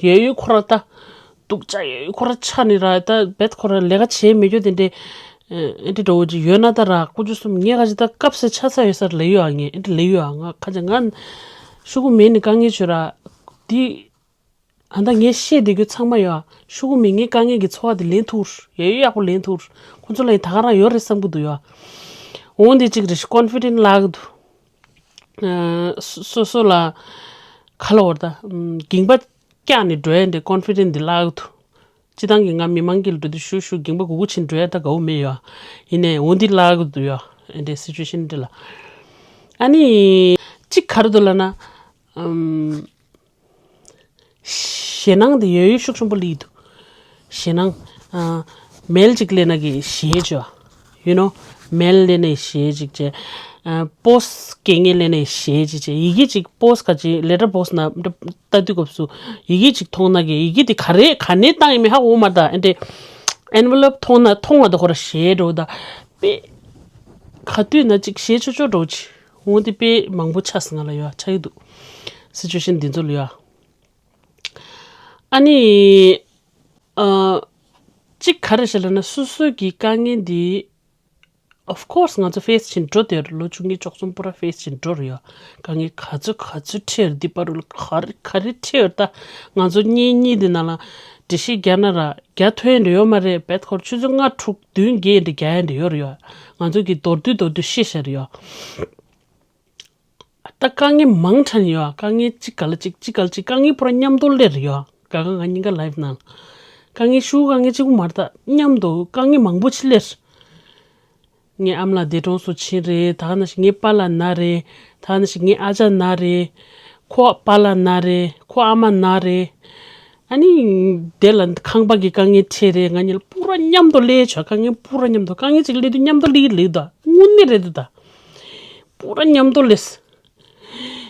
ཡོད་ཡོད་ཁོ་ར་ད། སྡུག་ཅག་ཡོད་ཡོད་ཁོ་ར་ཆགས་ནི་ར། ད་བེད་ཁོ་ར་ལས་ཀ་བྱེད་མི་རྒྱུ་དེ་འདྲས། ཨེ་འདྲས་འདྲ་བོ་ཅིག་ཡོད་ན་ད་ར། དཀོན་མཆོག་གསུམ། ངས་ག་ཅིག་ད་སྐབས་སུ་ཆགས་ས་ཡོད་ས་ལབ་ཡོད་ཨ། ངས་ཨེ་འདྲས་ལབ་ཡོད་ཨ། ང་ཁ་ཅིག་ང་ཤོག་གུ་མེད་ནི་དཀའ་ངལ་ཆོད་ར། འདི་ཨ་ད་ངས་བཤད་བསྡད་རྒྱུ་ཚང་མ་ཡོད་ཨ། ཤོག་གུ་མེད་ངའི་དཀའ་ངལ་གྱི་ཚོར་བ་དེ་ལེན་ཐུབ་ར། ཡོད་ཡོད་ཡག་པོ་ལེན་ཐུབ་ར། ཁོ་ཚོ་ལ་ཡང་ད་ག་རང་ཡོད་རེད་བསམ་གྱི་འདུག་ཡོད་ཨ། འོ་འདི་གཅིག་རེད། ཀོན་ཕི་ཌེན་ཊི་བརླག་གི་འདུག་ཨ། སོ་སོ་སོ་ལ་ག་ལབ་དགོས་རེད་ད། ཨམ། འགྱིང་བག་བཀྱགས་ནས་འགྲོ་ཡ་འདྲ་ཀོན་ཕི་ཌེན་ཊི་འདི་བརླག་འདུག་སྤྱིར་བཏང་གི་ང་མི་མང་གི་ལ་འགྲོ་དུས་ཞུ་ཞུ་འགྱིང་བག་གུག་གུག་བྱས་ནས་འགྲོ་ཡ་ད་དགའ་བོ་མེད་ཡ། ཡིན་ནའི་འོ་འདི་བརླག་འདུག་ཡ། ཨེ་འདྲའི་སི་ཅུ་ཨེ་ཤན་འདི་ལ། ཨ་ནི། གཅིག་ག་རེ་འདུག་ལབ་ན། ཨམ། ཞེད་སྣང་དེ་ཡོད་ཡོད་ཤུགས་ཆེན་པོ་སླེབས་འདུག་ཞེད་སྣང་། ཨ། མེལ་གཅིག་སླེབས་ན་གི་ཞེད་བྱ། You know། མེལ་སླེབས་ནས་ཞེད་ཅིག་བྱས། ཨ། པོ་སི་ཊི་སྐད་ངན་སླེབས་ནས་ཞེད་ཅིག་བྱས། ཡི་གེ་ཅིག་པོ་སི་ཊི་ག་ཅིག་ལེ་ཊར་པོ་སི་ཊི་ན་ལྟ་དུས་སྐབས་སུ་ཡི་གེ་ཅིག་མཐོང་ན་གི་ཡི་གེ་དེ་ག་རེ་ག་ནས་བཏང་ཡིན་མིན་ཧ་གོ་མ་ད། ཨེ་འདྲ་ཨེན་ཝེ་ལོབ་མཐོང་ན་མཐོང་བ་དང་ཁོ་ར་ཞེད་འགྲོ་ད། དཔེ་ག་དུས་ན་ཅིག་ཞེད་ཆོག་ཆོག་འགྲོ་ཅིག་འོ་དེ་དཔེ་མང་པོ་ཆགས་སོང་ང་ལ་ཡོད་ཆགས་ཀྱི་འདུག་སི་ཅུ་ཨེ་ཤན་འདི་ཚོ་ལ་ཡོད། ཨ་ནི། ཨ། གཅིག་ག་རེ་བྱས་ལབ་ན་སོ་སོ་གི་དཀའ་ངལ་འདི། Of course ང་ཚོ་ཕེ་སི་བྱས་འགྲོ་དེ་ལོ་བཅུ་གཉིས་བཅུ་གསུམ་པོ་ར་ཕེ་སི་བྱས་འགྲོ་རེད་ཡ། དཀའ་ངལ་ག་ཚོད་ག་ཚོད་འཕྲད་རེད། འདི་པར་རུ་ལ་ག་རེ་ག་རེ་འཕྲད་རེད། ད་ང་ཚོ་གཉེན་ཉེ་འདི་ནང་ལ་འགྲེལ་བཤད་རྒྱག་ན་ར་རྒྱག་ཐུབ་ཡ་འདྲ་ཡོད་མ་རེད། བེད་ཁོ་ར་ཆུ་ཚོད་ལྔ་དྲུག་བདུན་བརྒྱད་འདྲ་རྒྱག་ཡ་འདྲ་ཡོད་རེད་ཡ། ང་ཚོ་གི་མདོར་བསྡུས་མདོར་བསྡུས་བཤད་བཞག་རེད་ཡ། ད་དཀའ་ངལ་མང་དྲགས་ནས་ཡོད་ཨ། དཀའ་ངལ་གཅིག་ག་ལ་གཅིག་གཅིག་ག་ལ་གཅིག་དཀའ་ངལ་པུ་ར་མཉམ་དུ་སླེབས་རེད་ཡོད་ཨ། ག་ག་ང་གཉིས་ཀ་ལའིབ་ནང་ལ། དཀའ་ངལ་ཤུགས་དཀའ་ངལ་གཅིག་པུ་མ་རེད་ད། མཉམ་དུ་དཀའ་ངལ་མང་པོ་ཅིག་སླེབས། ངའི་ཨ་མ་ལགས་འདས་གྲོངས་སུ་ཕྱིན་རེད། ད་ག་ནང་བཞིན་ངའི་པཱ་ལགས་ན་རེད། ད་ག་ནང་བཞིན་ངའི་ཨ་ཅག་ན་རེད། ཁོ་པཱ་ལགས་ན་རེད། ཁོ་ཨ་མ་ན་རེད། ཨ་ནི། དེ་ལ་ཁང་པ་གི་དཀའ་ངལ་འཕྲད་རེད། ང་གཉིས་ལ་པུ་ར་མཉམ་དུ་སླེབས་བྱ། དཀའ་ངལ་པུ་ར་མཉམ་དུ། དཀའ་ངལ་གཅིག་སླེབས་དུས་མཉམ་དུ་སླེབས་ཀྱི་རེད་ད། དངོས་གནས་རེད་ད། པུ་ར་མཉམ་དུ་སླེབས།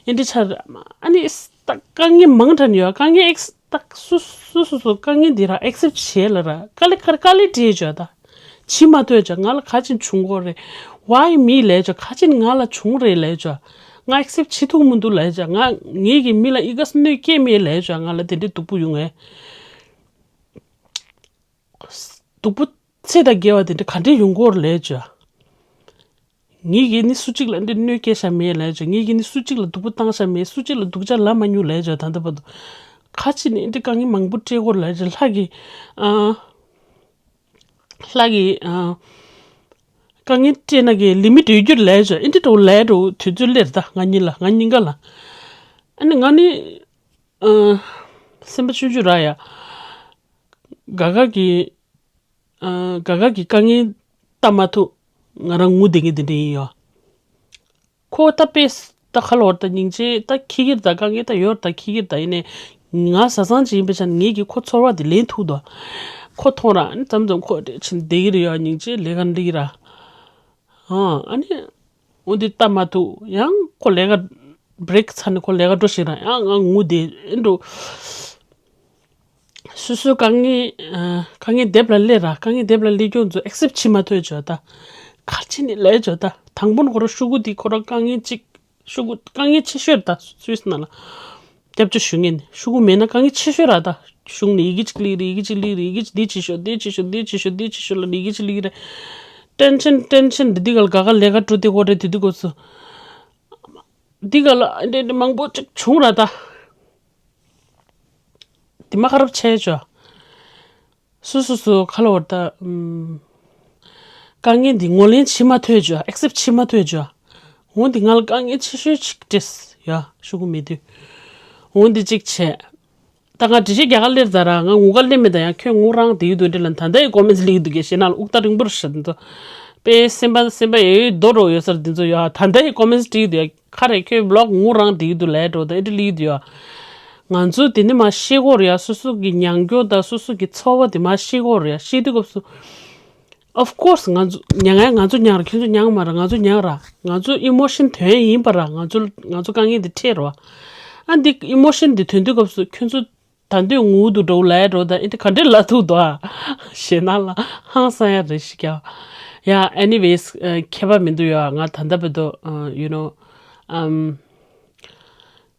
ཨེ་འདྲ་ཆགས་རེད། ཨ་ནི་ད་དཀའ་ངལ་མང་དྲགས་ནས་ཡོད། དཀའ་ངལ་ཨེག་སི་ད་སུ་སུ་སུ་སུ་དཀའ་ངལ་འདི་ར་ཨེག་སེབ་བྱས་ལ་ར་དཀའ་ལས་ཁར་དཀའ་ལས་སྤྲད་བྱ་ད། བྱེད་མ་ཐུབ་བྱ། ང་ལ་ག་ཅིག་བྱུང་གོ་རེད། Why me ལས་བྱ། ག་ཅིག་ང་ལ་བྱུང་རེད་ལས་བྱ། ང་ཨེག་སེབ་བྱེད་ཐུབ་མི་འདུག་ལས་བྱ། ང་ངེད་ཀྱི་མི་ལ་ཨི་ག་སུ་གནོད་སྐྱེལ་མེད་ལས་བྱ། ང་ལ་དེ་འདྲའི་སྡུག་པོ་ཡོང་ངས། སྡུག་པོ་ཚེ་དང་འགལ་བ་དེ་འདྲ་ག་འདྲས་ཡོང་གོ་རེད་ལས་བྱ། ངེད་ཀྱིས་ནི་སུ་གཅིག་ལ་འདི་གནོད་སྐྱེལ་བྱ་མེད་ལས་བྱ། ངེད་ཀྱིས་ནི་སུ་གཅིག་ལ་སྡུག་པོ་བཏང་བྱ་མེད། སུ་གཅིག་ལ་སྡུག་ཅག་ལབ་མ་མྱོང་ལས་བྱ། ད་ལྟ་བར་དུ་ཁ་ཅིག་ནི་འདི་དཀའ་ངལ་མང་པོ་སྤྲད་གོ་རེད་ལས་བྱ། ལྷ་གི་ཨ། ལྷ་གི་ཨ། དཀའ་ངལ་སྤྲད་ན་གི་ལི་མིཊ་ཡོད་རྒྱུ་ལས་བྱ། ཨེ་འདྲ་འགྲོ་ལས་འགྲོ་དུས་ཚོད་སླེབས་ད་ང་གཉིས་ལ། ང་གཉིས་ཀ་ལ། ཨ་ནི་ང་ནི་ཨ། སེམས་པ་ཆུང་ཆུང་ར་ཡ། དགའ་དགའ་གི་ཨ། དགའ་དགའ་གི་དཀའ་ངལ་ལྟ་མ་ཐུབ་ང་རང་ངུ་བསྡད་མཁན་དེ་འདྲ་ཡིན་ཡོད། ཁོ་ད་དཔེ་ད་ཁ་ལོ་བར་ད་སྙིང་རྗེ་ད་ཁྱི་གིར་ད་དཀའ་ངལ་ད་ཡོད་ད་ཁྱི་གིར་ད་ཡིན་ནའི་ང་བཟའ་ཚང་ཅིག་ཡིན་པའི་ཆ་ནས་ངེད་ཀྱིས་ཁོ་ཚོར་བ་དེ་ལེན་ཐུབ་དོ། ཁོ་མཐོང་ར་ཨ་ནི་མཚམས་མཚམས་ཁོ་འདྲ་ཕྱིན་བསྡད་ཀྱི་རེད་ཡོད། སྙིང་རྗེ་ལས་ཀ་འགྲིག་གི་ར། ཨ་ཨ་ནི། འོ་འདི་ལྟ་མ་ཐུབ་ཡང་ཁོ་ལས་ཀ་བྷི་རེག་ཚར་ནས་ཁོ་ལས་ཀ་འགྲོ་ཞིག་ར་ཡང་ང་ངུ་བསྡད་ཨེ་འགྲོ། སོ་སོའི་དཀའ་ངལ་ཨ། དཀའ་ངལ་སྡེབ་ལ་སླེབས་ར། དཀའ་ངལ་སྡེབ་ལ་སླེབས་རྒྱུ་ཚོ་ཨེག་སེབ་བྱེད་མ་ཐུབ་བྱོས་ད། ག་རེ་བྱས་ནས་ལས་བྱོས་ད། དང་པོ་ནས་ཁོ་རང་ཤོག་གུ་འདི་ཁོ་རང་དཀའ་ངལ་གཅིག་ཤོག་གུ་དཀའ་ངལ་ཆེ་ཤོས་རེད་ད། སུད་སི་ནང་ལ་སྐྱབས་བཅོལ་ཞུ་མཁན་ནི་ཤོག་གུ་མེད་ན་དཀའ་ངལ་ཆེ་ཤོས་རེད་ད། གཞུང་ནས་ཡི་གེ་གཅིག་སླེབས་རེད། ཡི་གེ་གཅིག་སླེབས་རེད། ཡི་གེ་གཅིག་འདི་བྱེད་ཤོག་འདི་བྱེད་ཤོག་འདི་བྱེད་ཤོག་འདི་བྱེད་ཤོག་ལབ་ནས་ཡི་གེ་གཅིག་སླེབས་རེད། ཊེན་ཤན་ཊེན་ཤན་འདི་འདི་ག་ལ་ག་ག་ལས་ཀ་འགྲོ་དེ་གོ་རེད། དེ་དུས་སྐབས་སུ་འདི་ག་ལ་འདི་འདི་མང་པོ་ཅིག་བྱུང་ར་ད། དེ་མ་ཁ་རབ་ཆེ་ཅོ། སོ་སོ་སོ་ཁ་ལ་བར་ད། ཨམ། དཀའ་ངལ་འདི་ངོས་ལེན་བྱེད་མ་ཐུབ་ཅོ། ཨེག་སེབ་བྱེད་མ་ཐུབ་ཅོ། འོ་འདི་ང་ལ་དཀའ་ངལ་ཆེ་ཤོས་ཅིག་བྲིས་ཡ་ཤོག་གུ་མེད་དུས། འོ་འདི་གཅིག་བྱས། ད་ང་འགྲེལ་བཤད་རྒྱག་ག་སླེབས་ད་ར། ང་ངུ་ག་སླེབས་མེད་ད། ཡང་ཁྱོད་ངུ་རང་དེ་ཡོད་དུ་འདྲི་ལ་ད་ལྟ་ཡི་ཀོ་མེན་ཊི་སླེབས་འདུག་གས་ཞེ་ན་ལ་དབུགས་ཐག་རིང་པོར་ཤར་འདུག་པས་སེམས་པ་སེམས་པ་ཡོད་རྡོ་རོ་ཡོད་སར་འདི་ཚོ་ཡ་ད་ལྟ་ཡི་ཀོ་མེན་ཊི་འདུག་ཡ། ཁ་རེ་ཁྱོད་བི་ལོག་ངུ་རང་དེ་ཡོད་དུ་ལས་འགྲོ་ད་ཨེ་འདྲ་ལི་ཡོད་དུ་ཡ། ང་ཚོ་དེ་ནི་མ་ཤེས་གོ་ར་ཡ། སོ་སོ་གི་མྱང་སྐྱོ་ད་སོ་སོ་གི་ཚོར་བ་དེ་མ་ཤེས་གོ་ར་ཡ། ཤེས་དུས་སྐབས་སུ། Of course ང་ཚོ་མྱང་ང་ང་ཚོ་མྱང་ར་ཁྱོད་ཚོ་མྱང་མ་ར། ང་ཚོ་མྱང་ར། ང་ཚོ་ཨི་མོ་ཤན་དོན་ཡིན་པ་ར། ང་ཚོ་ང་ཚོ་དཀའ་ངལ་འདི་འཕྲད་རོ། ཨ་འདི་ཨི་མོ་ཤན་འདི་ཐོན་དུས་སྐབས་སུ་ཁྱོད་ཚོ་ད་འདོད་ངུ་འདུག་འགྲོ་ལ་འགྲོ་ད་ཨེ་འདི་ག་འདྲས་ལ་ཐུག་འདུག་ཨ། ཞེ་ན་ལ་ཧང་སང་ཡ་རེ་ཞིག་ཀྱང་། ཡ་anyways ཁྱད་པར་མི་འདུག་ཡ། ང་ད་ལྟ་བར་དུ་you know ཨམ་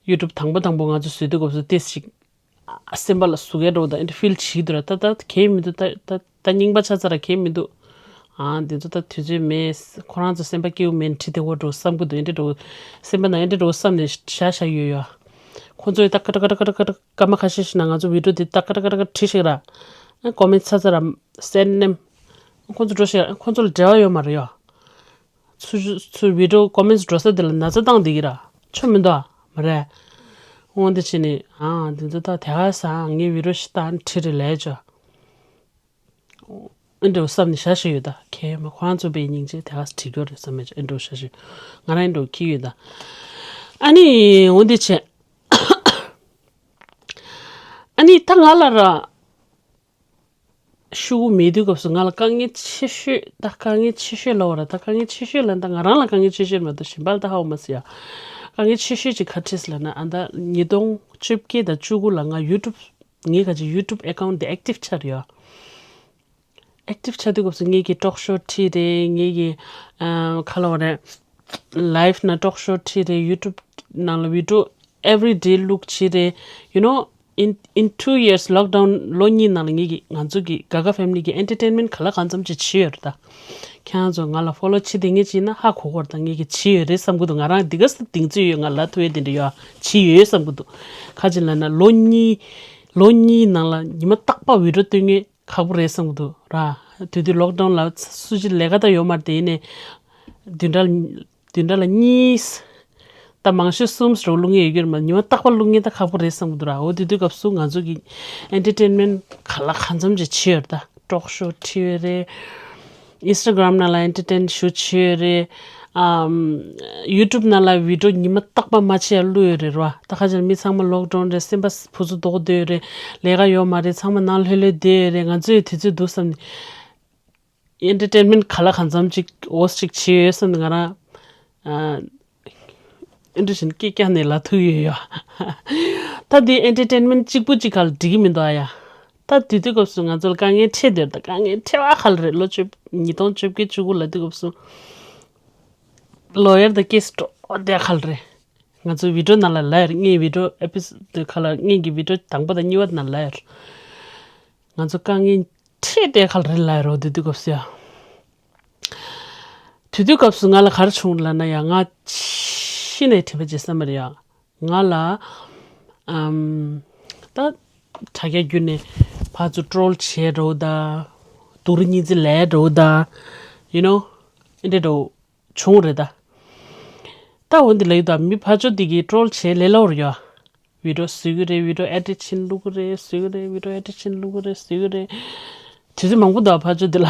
ཡུ་ཊུབ་དང་པོ་དང་པོ་ང་ཚོ་བཟོས་དུས་སྐབས་སུ་ཏེས་ཞིག་སེམས་པ་ལ་ཟུག་ཡ་འགྲོ་ད་ཨེ་འདྲ་ཕིལ་བྱེད་འདུག་ར། ད་ད་གས་མི་འདུག་ད་ད་ད་རྙིང་པ་ཆ་ཚ་ར་གས་མི་འདུག་ཨ་འདི་ཚོ་ད་དུས་ཚོད་མེད། ཁོ་རང་ཚོ་སེམས་པ་སྐྱིད་པོ་མེད་ཁྲི་དེ་བོ་འགྲོ་བསམ་གི་འདུག་ཨེ་འདྲ་འགྲོ་སེམས་པ་ནང་ཨེ་འདྲ་འགྲོ་བསམ་ནས་ཤ་ཤ་ཡོད་ཡོད། ཁོ་ཚོས་ད་ཀ་ཀ་ཀ་ཀ་ཀ་སྐར་མ་ཁ་ཤས་ཤིག་ན་ང་ཚོ་བི་ཌིའོ་འདི་ད་ཀ་ཀ་ཀ་ཀ་བྲིས་ཤིག་ར། ཨ་ཀོ་མེན་ཊི་ཚ་ཚ་ར་སེན་ནེམ། ཁོ་ཚོ་འགྲོ་ཤིག་ར། ཁོ་ཚོ་ལ་འབྲེལ་བ་ཡོད་མ་རེད་ཡོད། ཚུར་ཚུར་བི་ཌིའོ་ཀོ་མེན་ཊི་འགྲོ་ས་དེ་ལ་ན་ཚ་བཏང་བསྡད་ཀྱི་ར། ཆོ་མི་འདུག་ཨ། མ་རེད། འོང་དེ་བྱས་ནས་ཨང་དེ་ཚོ་ད་དེ་ག་ས་ངའི་བི་ཌིའོ་ཤི་ཏང་ཁྲི་རེ་ལས་ཅོ། ཨེ་འགྲོ་བསམ་ནས་བཞག་བཞག་ཡོད་ད། ཁྱེད་མ་ཁོ་རང་ཚོ་པའི་སྙིང་རྗེ་དེ་ག་ས་བྲིས་རྒྱུ་རེད་བསམ་མེད་ཅོ། ཨེ་འགྲོ་བཞག་བཞག་ང་རང་ཨེ་འགྲོ་ཁྱི་ཡོད་ད། ཨ་ནི་འོང་དེ་བྱས། ཨ་ནི་ད་ང་ལ་ར། ཤུ་གུ་མེད་དུས་སྐབས་སུ་ང་ལ་དཀའ་ངལ་ཆེ་ཤོས་ད་དཀའ་ངལ་ཆེ་ཤོས་ལབ་པ་ར། ད་དཀའ་ངལ་ཆེ་ཤོས་ལ་ད་ང་རང་ལ་དཀའ་ངལ་ཆེ་ཤོས་མ་གཏོགས་གཞན་པ་ལ་ད་ཧ་གོ་མ་སོང་ཡ། དཀའ་ངལ་ཆེ་ཤོས་ཅིག་ག་རེ་རེད་ལབ་ན་ཨ་ད་ཉིས་སྟོང་བཅོ་བརྒྱད་དང་བཅུ་དགུ་ལ་ང་ཡུ་ཊུབ་ངའི་ག་ཅིག་ཡུ་ཊུབ་ཨེ་ཀའུན་ཊི་དེ་ཨེག་ཊིབ་ཆགས་རེད་ཡ། ཨེག་ཊིབ་ཆགས་དུས་སྐབས་སུ་ངེད་ཀྱི་ཊོག་ཤོ་ཁྲིད་རེད། ངེད་ཀྱི་ཨ་ཁ་ལོ་རེད། ལའིབ་ནང་ཊོག་ཤོ་ཁྲིད་རེད། ཡུ་ཊུབ་ནང་ལ་བི་ཌིའོ་every day བླུག་བྱེད་རེད། You know in in two years ལོག་ཌའུན་ལོ་གཉིས་ནང་ལ་ངེད་ཀྱི་ང་ཚོ་གི་ག་ག་ཕེ་མི་ལི་གི་ཨེན་ཊར་ཊེན་མེན་ཊི་ག་ལ་གང་འཚམ་ཅིག་བྱས་ཡོད་རེད་ད། ཁྱེད་རང་ཚོ་ང་ལ་ཕོ་ལོ་བྱེད་དེ་ངེད་ཅིག་ན་ཧ་གོ་གོ་རེད་ད། ངེད་ཀྱི་བྱས་ཡོད་རེད་བསམ་གི་འདུག་ང་རང་འདི་ག་ས་གདེང་ཚོད་ཡོད་ང་ལ་ཐུ་ཡོད་དེ་འདྲ་ཡོད་བྱས་ཡོད་བསམ་གི་འདུག་ཁ་ཅིག་ལབ་ན་ལོ་གཉིས་ལོ་གཉིས་ནང་ལ་ཉི་མ་རྟག་པར་བི་ཌིའོ་སྟོན་ངེས། ཁག་པོ་རེད་བསམ་གི་འདུག་ར། དེ་དུས་ལོག་ཌའུན་ལ་སུ་ཅི་ལས་ཀ་ད་ཡོད་མ་རེད་དེ་ཡིན་ནའི། བདུན་ཕྲག་བདུན་ཕྲག་ལ་གཉིས། ད་མང་ཤོས་གསུམ་རུ་བླུག་མཁན་ཡོད་ཀྱི་རེད་མ། ཉི་མ་རྟག་པར་བླུག་མཁན་ད་ཁག་པོ་རེད་བསམ་གི་འདུག་ར། འོ་དེ་དུས་སྐབས་སུ་ང་ཚོ་གི་ཨེན་ཊར་ཊེན་མེན་ཊི་ག་ལ་གང་འཚམ་ཅིག་བྱས་ཡོད་རེད་ད། ཊོག་ཤོ་ཁྲིད་ཡོད་རེད། ཨིན་སི་ཊ་གྷི་རམ་ནང་ལ་ཨེན་ཊར་ཊེན་ཞུ་བྱས་ཡོད་རེད། ཨམ། ཡུ་ཊུབ་ནང་ལ་བི་ཌིའོ་ཉི་མ་རྟག་པར་མ་བྱས་ཡ་བླུགས་ཡོད་རེད་ར། ད་ཁ་ཅིག་མི་ཚང་མ་ལོག་ཌའུན་རེད། སེམས་པ་ཕུ་ཚུ་རྡོག་སྡོད་ཡོད་རེད། ལས་ཀ་ཡོད་མ་རེད། ཚང་མ་ནང་ལྷོད་ལྷོད་བསྡད་ཡོད་རེད། ང་ཚོའི་དུས་ཚོད་འདུག་བསམ་ནས། ཨེན་ཊར་ཊེན་མེན་ཊི་ག་ལ་གང་འཚམ་ཅིག་འོ་ཅིག་བྱས་ཡོད་བསམ་ནས་ང་རང་། ཨ། ཨེ་འདྲ་བཞིན་སྐད་རྒྱག་ནས་ལབ་ཐུབ་ཡོད་ཡ། ད་འདི་ཨེན་ཊར་ཊེན་མེན་ཊི་གཅིག་པུ་གཅིག་ག་ལ་འགྲིག་གི་མི་འདུག་ཨ་ཡ། ད་དུས་དུས་སྐབས་སུ་ང་ཚོ་ལ་དཀའ་ངལ་འཕྲད་བསྡད་ད། དཀའ་ངལ་འཕྲད་པ་ག་ལ་རེད། ལོ་བཅུ་ཉིས་སྟོང་བཅོ་བརྒྱད་བཅུ་དགུ་ལ་དུས་སྐབས་སུ་ལོ་ཡར་དང་ཀེ་སི་འགྲོ་བསྡད་ག་ལ་རེད། ང་ཚོའི་བི་ཌིའོ་ནང་ལ་ལབ་ཡོད། ངའི་བི་ཌིའོ་ཨེ་པི་སོ་ཌི་ག་ལ་ངའི་གི་བི་ཌིའོ་དང་པོ་དང་གཉིས་པ་ནང་ལབ་ཡོད། ང་ཚོ་དཀའ་ངལ་འཕྲད་བསྡད་ག་ལ་རེད་ལབ་ཡོད་རོ། དུས་དུས་སྐབས་སུ་ཡ། དུས་དུས་སྐབས་སུ་ང་ལ་ག་རེ་བྱུང་ལབ་ན་ཡ། ང་ཕྱི་ནས་དྲན་པ་བརྗེད་ས་མ་རེད་ཡ། ང་ལ་ཨམ། ད་དྲ་རྒྱ་བརྒྱུད་ནས་ཕར་ཚུར་ཊོལ་བྱས་འགྲོ་ད། སྡུག་རུས་སྙིང་རྗེ་ལས་འགྲོ་ད། You know ཨེ་འདྲ་འགྲོ་བྱུང་རེད་ད། ད་འོན་ཏེ་ལབ་ཡོད་ད། མི་ཕར་ཕྱོགས་དེ་གིས་ཊོལ་བྱས་ལས་སླ་པོ་རེད་ཡ། བི་ཌིའོ་བཟོ་གི་རེད། བི་ཌིའོ་ཨེ་ཌིཊ་བྱེད་བླུག་གི་རེད། བཟོ་གི་རེད། བི་ཌིའོ་ཨེ་ཌིཊ་བྱེད་བླུག་གི་རེད། བཟོ་གི་རེད། དུས་ཚོད་མང་པོ་འདུག་ཕར་ཕྱོགས་དེ་ལ།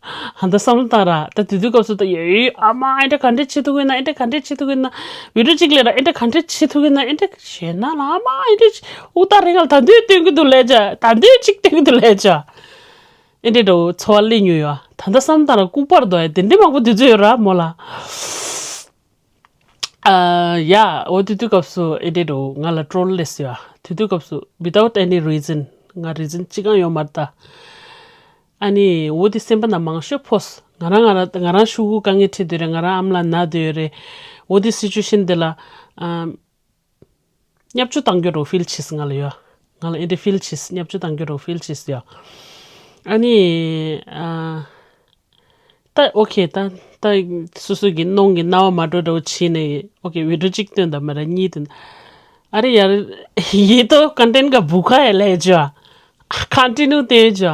ཧ་ད་བསམ་བློ་བཏང་ར། ད་དུས་དུས་སྐབས་སུ་ད་ཡོད་ཡོད་ཨ་མ་ཨེ་འདྲ་ག་འདྲས་བྱེད་ཐུབ་ཀྱི་ན། ཨེ་འདྲ་ག་འདྲས་བྱེད་ཐུབ་ཀྱི་ན། བི་ཌིའོ་གཅིག་ལས་ར་ཨེ་འདྲ་ག་འདྲས་བྱེད་ཐུབ་ཀྱི་ན། ཨེ་འདྲ་བྱས་ན་ལ་ཨ་མ་ཨེ་འདྲ་དབུགས་ཐག་རིང་ག་ལ་ད་འདོད་སྟོན་གྱི་འདུག་ལས་བྱ། ད་འདོད་གཅིག་སྟོན་གྱི་འདུག་ལས་བྱ། ཨེ་འདྲས་འགྲོ་ཚོར་བ་སླེབས་མྱོང་ཡོད། ད་ལྟ་བསམ་བཏང་ར་ལྐུགས་པར་འདུག་ཨེ། དེ་འདྲས་མང་པོ་དུས་ཚོད་ཡོད་ར་མོ་ལ། ཨ་ཡ། འོ་དེ་དུས་སྐབས་སུ་ཨེ་འདྲས་འགྲོ། ང་ལ་ཊོལ་སླེབས་སོང་ཡ། དེ་དུས་སྐབས་སུ་without any reason། ང་རི་ཛན་གཅིག་ཀྱང་ཡོད་མ་རེད་ད། ཨ་ནི་འོ་དེ་སེམས་པ་ན་མང་ཤོས་ཕོས། ང་རང་ང་རང་ང་རང་ཤུ་གུ་དཀའ་ངལ་འཕྲད་དུས་རེད། ང་རང་ཨ་མ་ལགས་ན་དུས་རེད། འོ་དེ་སི་ཅུ་ཨེ་ཤན་དེ་ལ་ཨ། བརྙས་བཅོས་བཏང་རྒྱུ་འདྲ་ཕིལ་བྱས་ང་ལ་ཡོད། ང་ལ་ཨེ་འདྲ་ཕིལ་བྱས། བརྙས་བཅོས་བཏང་རྒྱུ་འདྲ་ཕིལ་བྱས་ཡོད། ཨ་ནི་ཨ། ད་ཨོ་ཁེ། ད་ད་སོ་སོ་གི་གནོང་གི་རྣ་བ་མ་འགྲོ་འདྲ་བོ་བྱས་ནས་ཨོ་ཁེ་བི་ཌིའོ་གཅིག་སྟོན་དང་མ་ར་གཉིས་སྟོན། ཨ་རེ་ཡར་ཡེ་ཏོ་ཀོན་ཊེན་ག་བུ་ཁ་ཡ་ལས་ཅོ། ཀོན་ཊི་ནིའུ་སྟོན་ཅོ།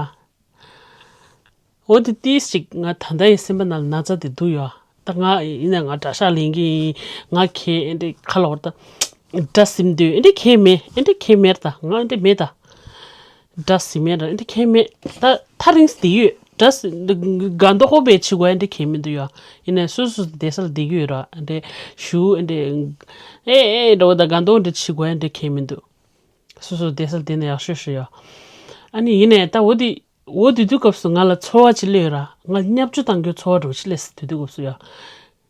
འོ་དེ་ཏིས་ཅིག་ང་ད་ལྟ་ཡི་སེམས་པ་ནང་ལ་ན་ཚ་དེ་འདུག་ཡོད། ད་ང་ཡིན་ན་ང་དགྲ་ཤ་ལེན་གི་ཡིན། ང་ཁེ་ཨེ་འདྲ་ཁ་ལོར་ད་དགྲ་སིམ་འདོད་ཨེ་འདྲ་ཁེ་མེད། ཨེ་འདྲ་ཁེ་མེད་ད། ང་ཨེ་འདྲ་མེད་ད། དགྲ་སིམ་མེད་ད། ཨེ་འདྲ་ཁེ་མེད་ད། ཐག་རིང་སྟེ་ཡོད། དགྲ་སི་དགའ་མདོག་ཁོག་པའི་ཆི་གོ་ཨེ་འདྲ་ཁེ་མི་འདུག་ཡོད། ཡིན་ན་སོ་སོ་བསྡད་ས་ལ་བསྡད་ཀྱི་ཡོད་ར། ཨེ་འདྲ་ཞུ་ཨེ་འདྲ་ཨེ་ཨེ་འདྲ་བོ་ད་དགའ་མདོག་འདྲ་ཆི་གོ་ཨེ་འདྲ་ཁེ་མི་འདུག། སོ་སོ་བསྡད་ས་ལ་བསྡད་ན་ཡག་ཤོས་ཤོས་ཡོད། ཨ་ནི་ཡིན་ནའི་ད་འོ་དེ་འོ་དེ་དུས་སྐབས་སུ་ང་ལ་ཚོར་བ་ཅིག་སླེབས་ཡོད་ར། ང་བརྙས་བཅོས་བཏང་རྒྱུའི་ཚོར་བ་འདྲ་བོ་ཅིག་སླེབས་སོང་དེ་དུས་སྐབས་སུ་ཡ།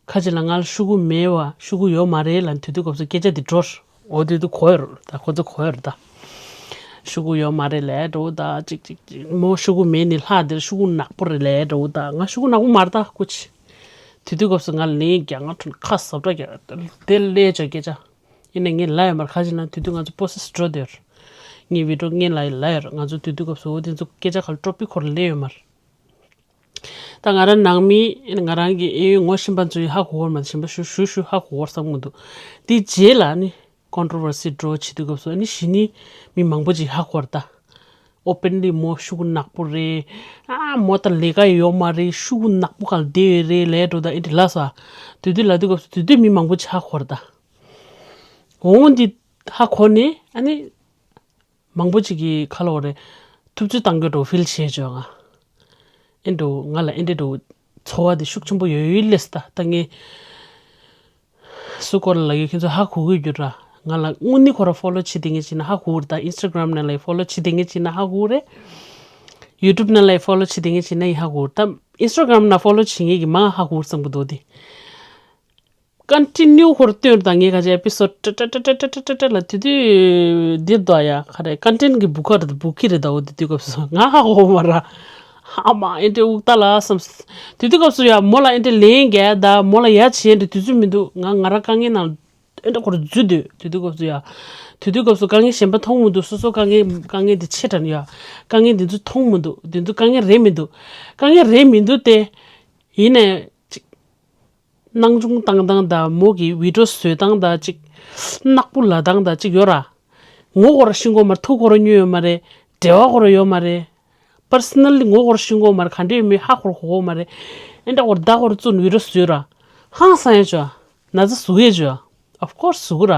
ཁ་ཅིག་ལ་ང་ལ་ཤུ་གུ་མེད་བ་ཤུ་གུ་ཡོད་མ་རེད་ལབ་དེ་དུས་སྐབས་སུ་སྐད་ཆ་དེ་འགྲོ། འོ་དེ་དུས་གོ་ཡོད་ར་ད། ཁོ་ཚོ་གོ་ཡོད་ར་ད། ཤུ་གུ་ཡོད་མ་རེད་ལབ་འདྲ་བོ་ད། ཅིག་ཅིག་ཅིག་མོ་ཤུ་གུ་མེད་ནི་ལྷག་དེར་ཤུ་གུ་ནག་པོ་རེད་ལབ་འདྲ་བོ་ད། ང་ཤུ་གུ་ནག་པོ་མ་རེད་ད་སྐུ་མཁྱེན། དེ་དུས་སྐབས་སུ་ང་ལ་ལན་རྒྱག་ང་ཁྲོན་ཁ་སབ་སྒྲ་རྒྱག་དེ་ལས་ཅོ་སྐད་ཆ། ཡིན་ནའི་ངས་ལབ་ཡོད་མ་རེད། ཁ་ཅིག་ན་དེ་དུས་ང་ཚོ་པོ་སེ་སི་འགྲོ་དེར། ངས་བི་ཌིའོ་ངས་ལབ་ཡོད་ལབ་ཡོད་ར། ང་ཚོ་དེ་དུས་སྐབས་སུ་འོ་དེ་ཚོ་སྐད་ཆ་ཁ་ལ་ཊོ་པིག་ཁོ་ར་ལས་ཡོད་མ་རེད། ད་ང་རང་ནང་མི་ང་རང་གི་ཨེ་ཡོད་ངོ་ཤེས་པ་ཚོ་ཡིས་ཧ་གོ་བར་མ་ཤེས་པ་ཞུ་ཞུ་ཞུ་ཧ་གོ་བར་བསམ་གི་འདུག། དེ་རྗེས་ལ་ནི་ཀོན་ཊོ་ཝར་སི་འགྲོ་བྱེད་དུས་སྐབས་སུ་ཨ་ནི་གཞི་ནི་མི་མང་པོ་ཅིག་ཧ་གོ་བར་ད། ཨོ་པན་ལི་མོ་ཤུ་གུ་ནག་པོ་རེད། ཨ་མོ་ད་ལས་ཀ་ཡོད་མ་རེད། ཤུ་གུ་ནག་པོ་ག་ལ་བསྡད་ཡོད་རེད་ལས་འགྲོ་ད་ཨེ་འདྲ་ལབ་ས། དེ་དུས་ལབ་དུས་སྐབས་སུ་དེ་དུས་མི་མང་པོ་ཅིག་ཧ་གོ་བར་ད། འོང་འདི་ཧ་གོ་ནས་ཨ་ནི། མང་པོ་ཅིག་གིས་ཁ་ལོ་རེ་ཐུབ་ཚོད་བཏང་རྒྱུ་འགྲོ་ཕིལ་བྱས་བྱོས་ང་། ཨེ་འགྲོ་ང་ལ་ཨེ་འདྲ་འགྲོ་ཚོར་བ་དེ་ཤུགས་ཆེན་པོ་ཡོད་ཡོད་ལས་ད་ལྟ་ངས་སུ་སྐོར་ལ་ཡོད་ཁྱེད་ཚོ་ཧ་གོ་གི་ཡོད་ར། ང་ལ་དངོས་གནས་ཁོ་ར་ཕོ་ལོ་བྱེད་དེ་ངས་བྱས་ན་ཧ་གོ་ར། ད་ཨིན་སི་ཊ་གྷ་རམ་ནང་ལ་ཕོ་ལོ་བྱེད་དེ་ངས་བྱས་ན་ཧ་གོ་རེད། ཡུ་ཊུབ་ནང་ལ་ཕོ་ལོ་བྱེད་དེ་ངས་བྱས་ན་ཡི་ཧ་གོ་ར། ད་ཨིན་སི་ཊ་གྷ་རམ་ནང་ཕོ་ལོ་བྱེད་ངེས་ཀྱི་མ་ཧ་གོ་ར་བསམ་གི་འདུག་དེ། ཀོན་ཊི་ནིའུ་ཧོར་སྟོན་དང་ངས་ཁ་ཅིག་ཨེ་པི་སོ་ཌི་ཏྲ་ཏྲ་ལ་དེ་དུས་འདིར་དོ་ཡ་ཁ་རེ་ཀོན་ཊེན་གི་བུ་ཁ་རེད་བུ་ཁི་རེད་ད། འོ་དེ་དུས་སྐབས་སུ་ང་ཧ་གོ་མ་ར། ཨ་མ་ཨེ་འདྲ་འུག་ཏ་ལ་བསམ། དེ་དུས་སྐབས་སུ་ཡ་མོ་ལ་ཨེ་འདྲ་ལན་རྒྱག་ད་མོ་ལ་ཡ་བྱེད་འདྲ་དུས་ཚོད་མི་འདུག། ང་ང་ར་དཀའ་ངལ་ནང་ཨེ་འདྲ་ཁོ་ར་འཛུལ་འདུག། དེ་དུས་སྐབས་སུ་ཡ་དེ་དུས་སྐབས་སུ་དཀའ་ངལ་གཞན་པ་མཐོང་མི་འདུག། སོ་སོ་དཀའ་ངལ་དཀའ་ངལ་དེ་ཆེ་དྲགས་ནས་ཡ་དཀའ་ངལ་དེ་ཚོ་མཐོང་མི་འདུག། དེ་ཚོ་དཀའ་ངལ་རེད་མི་འདུག། དཀའ་ངལ་རེད་མི་འདུག་སྟེ། ཡིན་ནའི་ཅིག། སྣང་ཆུང་བཏང་སྟངས་དང་མོ་གི་བི་ཌིའོ་བཟོ་སྟངས་དང་ཅིག། ནག་པོ་ལབ་སྟངས་དང་ཅིག་ཡོད་ར། ངོ་ཁོ་ར་ཤེས་ཀྱི་ཡོད་མ་རེད། ཐུགས་ཁོ་ར་མྱོང་ཡོད་མ་རེད། འབྲེལ་བ་ཁོ་ར་ཡོད་མ་རེད། པར་སོ་ནལ་ལི་ངོ་ཁོ་ར་ཤེས་ཀྱི་ཡོད་མ་རེད། ག་འདྲ་ཡོད་མེད་ཧ་ཁོ་ར་གོ་གི་ཡོད་མ་རེད། ཨེ་འདྲ་ཁོ་ར་བདག་ཁོ་ར་བཙུགས་ནས་བི་ཌིའོ་བཟོས་ར། ཧང་སང་ཡ་ཅོ། ན་ཚ་བཟོ་གི་ཡ་ཅོ། Of course བཟོ་གི་ར།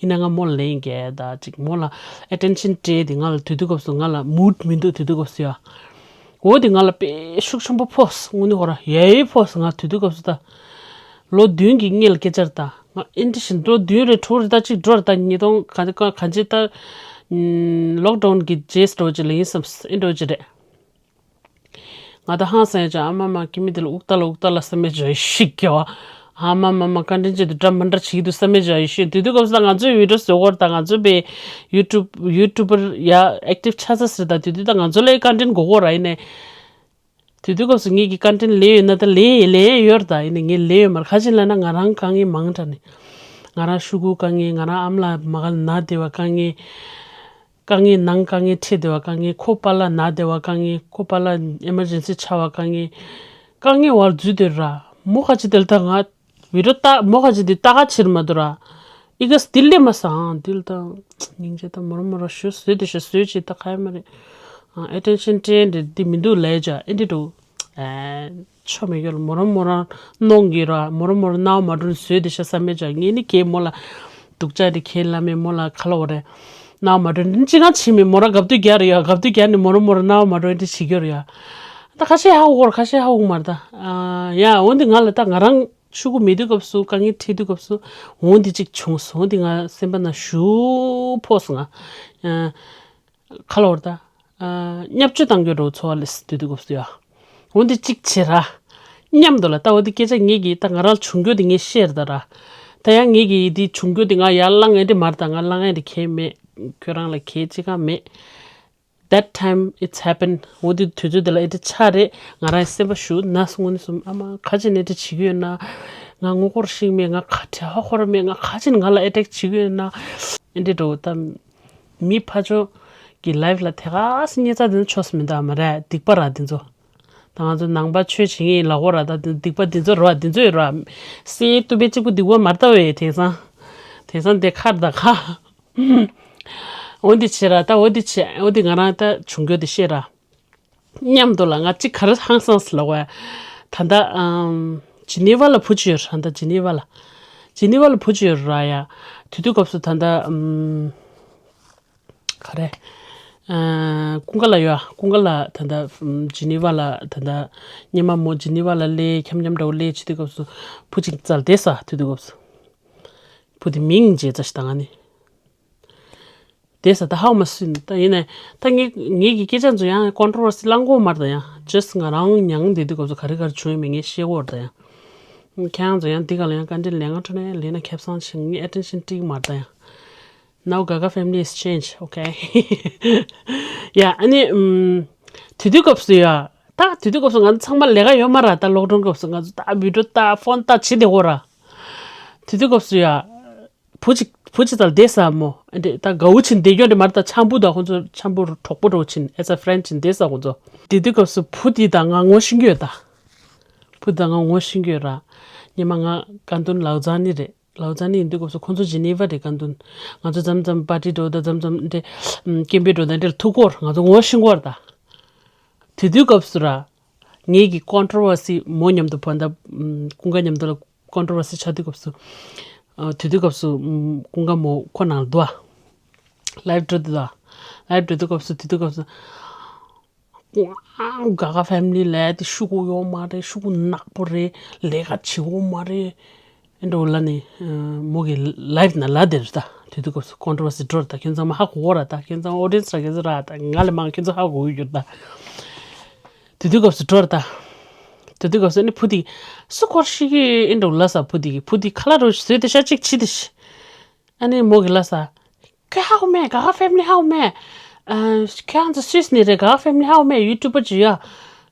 ཡིན་ན་ང་མོ་ལ་ལན་རྒྱག་ད་ཅིག་མོ་ལ་ཨེ་ཊེན་ཤན་སྤྲད་དེ་ང་ལ་དུས་དུས་སྐབས་སུ་ང་ལ་མུཌ་མི་འདུག་དུས་དུས་སྐབས་སུ་ཡ། འོ་དེ་ང་ལ་དཔེ་ཤུགས་ཆེན་པོ་ཕོག་སོང་། དངོས་གནས་ཁོ་ར་ཡ་ཡི་ཕོག་སོང་། ང་དུས་དུས་སྐབས་སུ་ད་ལོ་བདུན་གྱི་སྔོན་ལ་སྐད་ཆ་རེད་ད། ང་ཨེ་འདྲ་བཞིན་ལོ་བདུན་རེད་དྲུག་རེད་ད་ཅིག་འགྲོ་རེད་ད། ཉིས་སྟོང་ག་ག་ག་ཅི་ད་ལོག་ཌའུན་གྱི་རྗེས་འགྲོ་ཅིག་ལ་ཡིན་བསམ་ཨེ་འགྲོ་ཅིག་རེད། ང་ད་ཧང་སང་ཡ་ཅག་ཨ་མ་མ་ཁྱི་མི་དེ་ལ་འུག་ཏ་ལ་འུག་ཏ་ལ་བསམ་མེད་ཅག་ཡི་ཤིག་ག་བ། ཨ་མ་མ་མ་ཀོན་ཊེན་ཅིག་དེ་འདྲ་མི་འདྲ་བྱེད་ཀྱི་འདུག་བསམ་མེད་ཅག་ཡི་ཤིག། དེ་དུས་སྐབས་སུ་ད་ང་ཚོའི་བི་ཌིའོ་བཟོ་གོ་ར་ད། ང་ཚོ་པའི་ཡུ་ཊུབ་ཡུ་ཊུབ་པར་ཡ་ཨེག་ཊིབ་ཆགས་ཚར་ཟེར་ད། དེ་དུས་ད་ང་ཚོ་ལ་ཀོན་ཊེན་དགོས་གོ་ར། ཡིན་ནའི་དེ་དུས་སྐབས་སུ་ངེད་ཀྱི་ཀོན་ཊེན་ལེན་ཡོད་ན་ད་ལེན་ཡེ་ལེན་ཡོད་ར་ད། ཡིན་ནའི་ངས་ལེན་ཡོད་མ་ར། ག་ཅི་ལབ་ན་ང་རང་དཀའ་ངལ་མང་དྲགས་ནས་ང་རང་ཤུ་གུ་དཀའ་ངལ། ང་རང་ཨ་མ་ལགས་མ་ག་ལ་ན་བསྡད་པ་དཀའ་ངལ། དཀའ་ངལ་ནང་དཀའ་ངལ་འཕྲད་བསྡད་པ་དཀའ་ངལ། ཁོ་པཱ་ལགས་ན་བསྡད་པ་དཀའ་ངལ། ཁོ་པཱ་ལགས་ཨེ་མར་ཇེན་སི་ཆགས་པ་དཀའ་ངལ། དཀའ་ངལ་བར་འཛུལ་དེ་ར། མོ་ཁ་ཅིག་དེ་ལ་ད་ང་བི་ཌིའོ་ལྟ་མོ་ཁ་ཅིག་དེ་ལྟ་ག་ཕྱིར་མ་འདུག་ར། ཨི་ག་སི་དེ་ལས་མ་སང་དེ་ལ་ད་སྙིང་རྗེ་ད་མོ་ར་མོ་ར་ཞུ་བཟོས་དེ་ཤ་བཟོས་ཅིག་ད་ག་ཡ་མ་རེད། ཨེ་ཊེན་ཤན་སྤྲད་འདི་འདི་མི་འདུག་ལས་ཅག་ཨེ་འདི་འགྲོ། ཨེ། ཆོ་མེད་ཡོད་ལ་མོ་རང་མོ་རང་གནོང་གི་ར། མོ་རང་མོ་རང་རྣ་བ་མ་འགྲོ་ནས་བཟོས་དེ་ཤ་བསམ་མེད་ཅག། ངས་ནི་ཁྱེད་མོ་ལ་སྡུག་ཅག་དེ་ཁྱེད་ལ་མེད་མོ་ལ་ཁ་ལོ་བ་རེད། རྣ་བ་མ་འགྲོ་ནས་ཅི་གང་བྱེད་མེད། མོ་རང་གབ་དུས་རྒྱག་རེད་ཡ། གབ་དུས་རྒྱག་ནས་མོ་རང་མོ་རང་རྣ་བ་མ་འགྲོ་ནས་བྱེད་རྒྱུ་རེད་ཡ། ད་ཁ་ཤས་ཧ་གོ་གོ་ར་ཁ་ཤས་ཧ་གོ་གི་མ་རེད་ད། ཨ་ཡ་འོན་ཏེ་ང་ལ་ད་ང་རང་ཤུ་གུ་མེད་དུས་སྐབས་སུ་དཀའ་ངལ་འཕྲད་དུས་སྐབས་སུ་འོན་ཏེ་གཅིག་བྱུང་སོང་། འོན་ཏེ་ང་སེམས་པ་ན་ཞུ་ཕོག་སོང་ང་། ཨ། ཁ་ལོ་བར་ད། བརྙས་བཅོས་བཏང་རྒྱུ་འདྲ་བོ་ཚོར་བ་སླེབས་སོང་དུས་དུས་སྐབས་སུ་ཡ། འོན་ཏེ་གཅིག་བྱེད་ར། མཉམ་དུ་ལ་ལྟ་བ་འདི་སྐད་ཆ་ངེད་ཀྱིས་ད་ང་རང་ལ་བྱུང་རྒྱུ་དེ་ངས་བཤད་ར་ད་ར། ད་ཡང་ངེད་ཀྱི་འདི་བྱུང་རྒྱུ་དེ་ང་ཡར་བླངས་ཨེ་འདྲ་མར་དང་ང་བླངས་ཨེ་འདྲ་གས་མེད། ཁྱོད་རང་ལ་གས་ཅི་གང་མེད། That time it's happened. འོ་དེ་དུས་ཚོད་དེ་ལ་ཨེ་འདྲ་ཆགས་རེད། ང་རང་སེམས་པ་ཞུ་ན་སྔོན་ནས་སུམ་ཨ་མ་ཁ་ཅིག་ནས་དེ་བྱེད་ཀྱི་ཡོད་ན། ང་ངོ་ཧོར་ཤིག་མེད། ང་ཁ་བྲལ་ཧ་ཧོར་མེད། ང་ཁ་ཅིག་ང་ལ་ཨེ་ཊེག་བྱེད་ཀྱི་ཡོད་ན། ཨེ་འདྲ་འགྲོ་ད། མི་ཕ་ཆོ་གི་ལའིབ་ལ་དེ་ག་སེ་ཉེ་ཚ་དེ་ཚོ་ཆོས་མི་འདུག་མ་རེད། སྡིག་པ་ར་དེ་ཚོ། ད་ང་ཚོ་ནང་པ་ཆོས་བྱེད་ངེས་ལ་ཧོ་ར་ད་དེ་སྡིག་པ་དེ་ཚོ་ར་དེ་ཚོ་ཡོད་ར། སེ་ཏུ་པེ་གཅིག་པུ་སྡིག་པ་མ་རེད་ད་བས་དེང་སང་། དེང་སང་དེ་ཁར་ད་ཁ། འོ་འདི་བྱེད་ར་ད་འོ་འདི་བྱེད་འོ་འདི་ང་རང་ད་བྱུང་རྒྱུ་དེ་བཤད་ར། མཉམ་དུ་ལ་ང་གཅིག་ག་རེ་ཧང་སངས་སི་ལ་བ། ད་ལྟ་ཨམ་ཇི་ནི་ཝ་ལ་བུ་ཅི་ཡོད་ར་ད་ཇི་ནི་ཝ་ལ། ཇི་ནི་ཝ་ལ་བུ་ཅི་ཡོད་ར་ཡ། དུས་དུས་སྐབས་སུ་ད་ལྟ་ཨམ་ག་རེ། ཨ་ཀུན་དགའ་ལ་ཡོད་ཨ་ཀུན་དགའ་ལ་ད་ལྟ་ཨམ་ཇི་ནི་ཝ་ལ་ད་ལྟ་སྙེ་མ་མོ་ཇི་ནི་ཝ་ལ་ལས་འཁྱམ་འཁྱམ་འདྲ་བོ་ལས་བྱེད་དུས་སྐབས་སུ་བུ་ཅིག་བཙལ་བསྡད་ས་དུས་དུས་སྐབས་སུ། བུ་དེ་མིང་བརྗེད་ཚར་ཞིག་ད་ང་ནི། དེ་ས་ད་ཧའོ་མ་སུན་ད་ཡིན་ནས་ད་ངེད་ངེད་ཀྱི་སྐད་ཆ་ཚོ་ཡང་ཀོན་ཊོ་བར་སི་བླང་གོ་མར་ད་ཡང་ཇེས་ང་རང་མྱང་འདི་དུས་སྐབས་སུ་ག་རེ་ག་རེ་བྱུང་ཡོད་མེད་ངས་ཤེས་གོ་ད་ཡང་། ཁྱེད་རང་ཚོ་ཡང་འདི་ག་ལ་ཡང་བཀའ་འདྲི་ལས་ང་ཁྲོ་ནས་ལས་ན་ཁེབས་སང་ཆེ་ངས་ཨེ་ཊེན་ཤན་སྤྲིག་མར་ད་ཡང་། Now Gaga family is change, okay? ཡ་ཨ་ནི་ཨུམ་དུས་དུས་སྐབས་སུ་ཡ་ད་དུས་དུས་སྐབས་སུ་ང་ཚོ་ཚང་མ་ལས་ཀ་ཡོད་མ་ར་ད་ལོག་ཌོན་སྐབས་སུ་ང་ཚོ་ད་བི་ཌིའོ་ད་ཕོན་ད་བྱེད་བསྡད་གོ་ར། དུས་དུས་སྐབས་སུ་ཡ། བུ་གཅིག་བུ་གཅིག་ཙམ་བསྡད་ས་མོ། ཨ་འདྲེ་ད་དགའ་བོ་ཕྱིན་བསྡད་རྒྱུ་འདྲེ་མར་ད་འཆམ་བུ་དང་ཁོང་ཚོ་འཆམ་བུ་གྲོགས་པོ་འགྲོ་ཕྱིན་as a friend ཕྱིན་བསྡད་ས་ཁོང་ཚོ། དེ་དུས་སྐབས་སུ་བུ་དེ་དང་ང་ངོ་ཤེས་ཀྱི་ཡོད་ད། བུ་དང་ང་ངོ་ཤེས་ཀྱི་ཡོད་ར། ཉི་མ་ང་ཀན་ཏུན་ལའོ་ཙཱན་ནི་རེད། ལའོ་ཙཱན་ནི་ཡིན་དུས་སྐབས་སུ་ཁོང་ཚོ་ཇི་ནི་ཝ་རེད་ཀན་ཏུན། ང་ཚོ་མཚམས་མཚམས་པར་ཊི་འགྲོ་ད་མཚམས་མཚམས་འདྲེ་ཀེམ་པེ་འགྲོ་ད་འདྲེ་ཐུག་གོ་ར་ང་ཚོ་ངོ་ཤེས་གོ་ར་ད། དེ་དུས་སྐབས་སུ་ར། ངེད་ཀྱི་ཀོན་ཊོ་བར་སི་མོ་མཉམ་དུ་བོད་ཟླ་ཀུན་དགའ་མཉམ་དུ་ལ་ཀོན་ཊོ་བར་སི་ཆགས་དུས་སྐབས་སུ། ཨ་དེ་དུས་སྐབས་སུ་ཀུན་དགའ་མོ་ཁོ་ནང་ལ་འདུག་ཨ། ལའིབ་འགྲོ་དུས་ད། ལའིབ་འགྲོ་དུས་སྐབས་སུ་དེ་དུས་སྐབས་སུ། ཨ་ག་ག་ཕེ་མི་ལི་ལ་དེ་ཤུ་གུ་ཡོད་མ་རེད། ཤུ་གུ་ནག་པོ་རེད། ལས་ཀ་བྱེད་འོ་མ་རེད། ཨེ་འགྲོ་ལ་ནི། མོ་གི་ལའིབ་ན་ལ་དེར་ད་དུས་དུས་སྐབས་སུ་ཀོན་ཊོ་བར་སི་འགྲོ་ར་ད་ཁྱོད་ཚང་མ་ཧ་གོ་གོ་ར་ད་ཁྱོད་ཚང་ཨོ་ཌི་ཡེན་སི་ར་ཁྱོད་ཚོ་ར་ད་ང་ལས་མང་ཁྱོད་ཚོ་ཧ་གོ་གི་ཡོད་ད། དུས་དུས་སྐབས་སུ་འགྲོ་ར་ད། དུས་དུས་སྐབས་སུ་ནི་བུ་དེ་སུ་སྐོར་ཤི་གི་ཨེ་འགྲོ་ལ་ས་བུ་དེ་གི་བུ་དེ་ཁ་ལ་རོ་བཟོས་ཏེ་ཤ་གཅིག་བྱི་དེ་ཤི། ཨ་ནི་མོ་གི་ལ་ས། ཁྱོད་ཧ་གོ་མེད་ག་ག་ཕེ་མི་ལི་ཧ་གོ་མེད། ཁྱོད་ཚོ་སུས་ནི་རེད་ག་ག་ཕེ་མི་ལི་ཧ་གོ་མེད་ཡུ་ཊུབ་པ་ཇི་ཡ།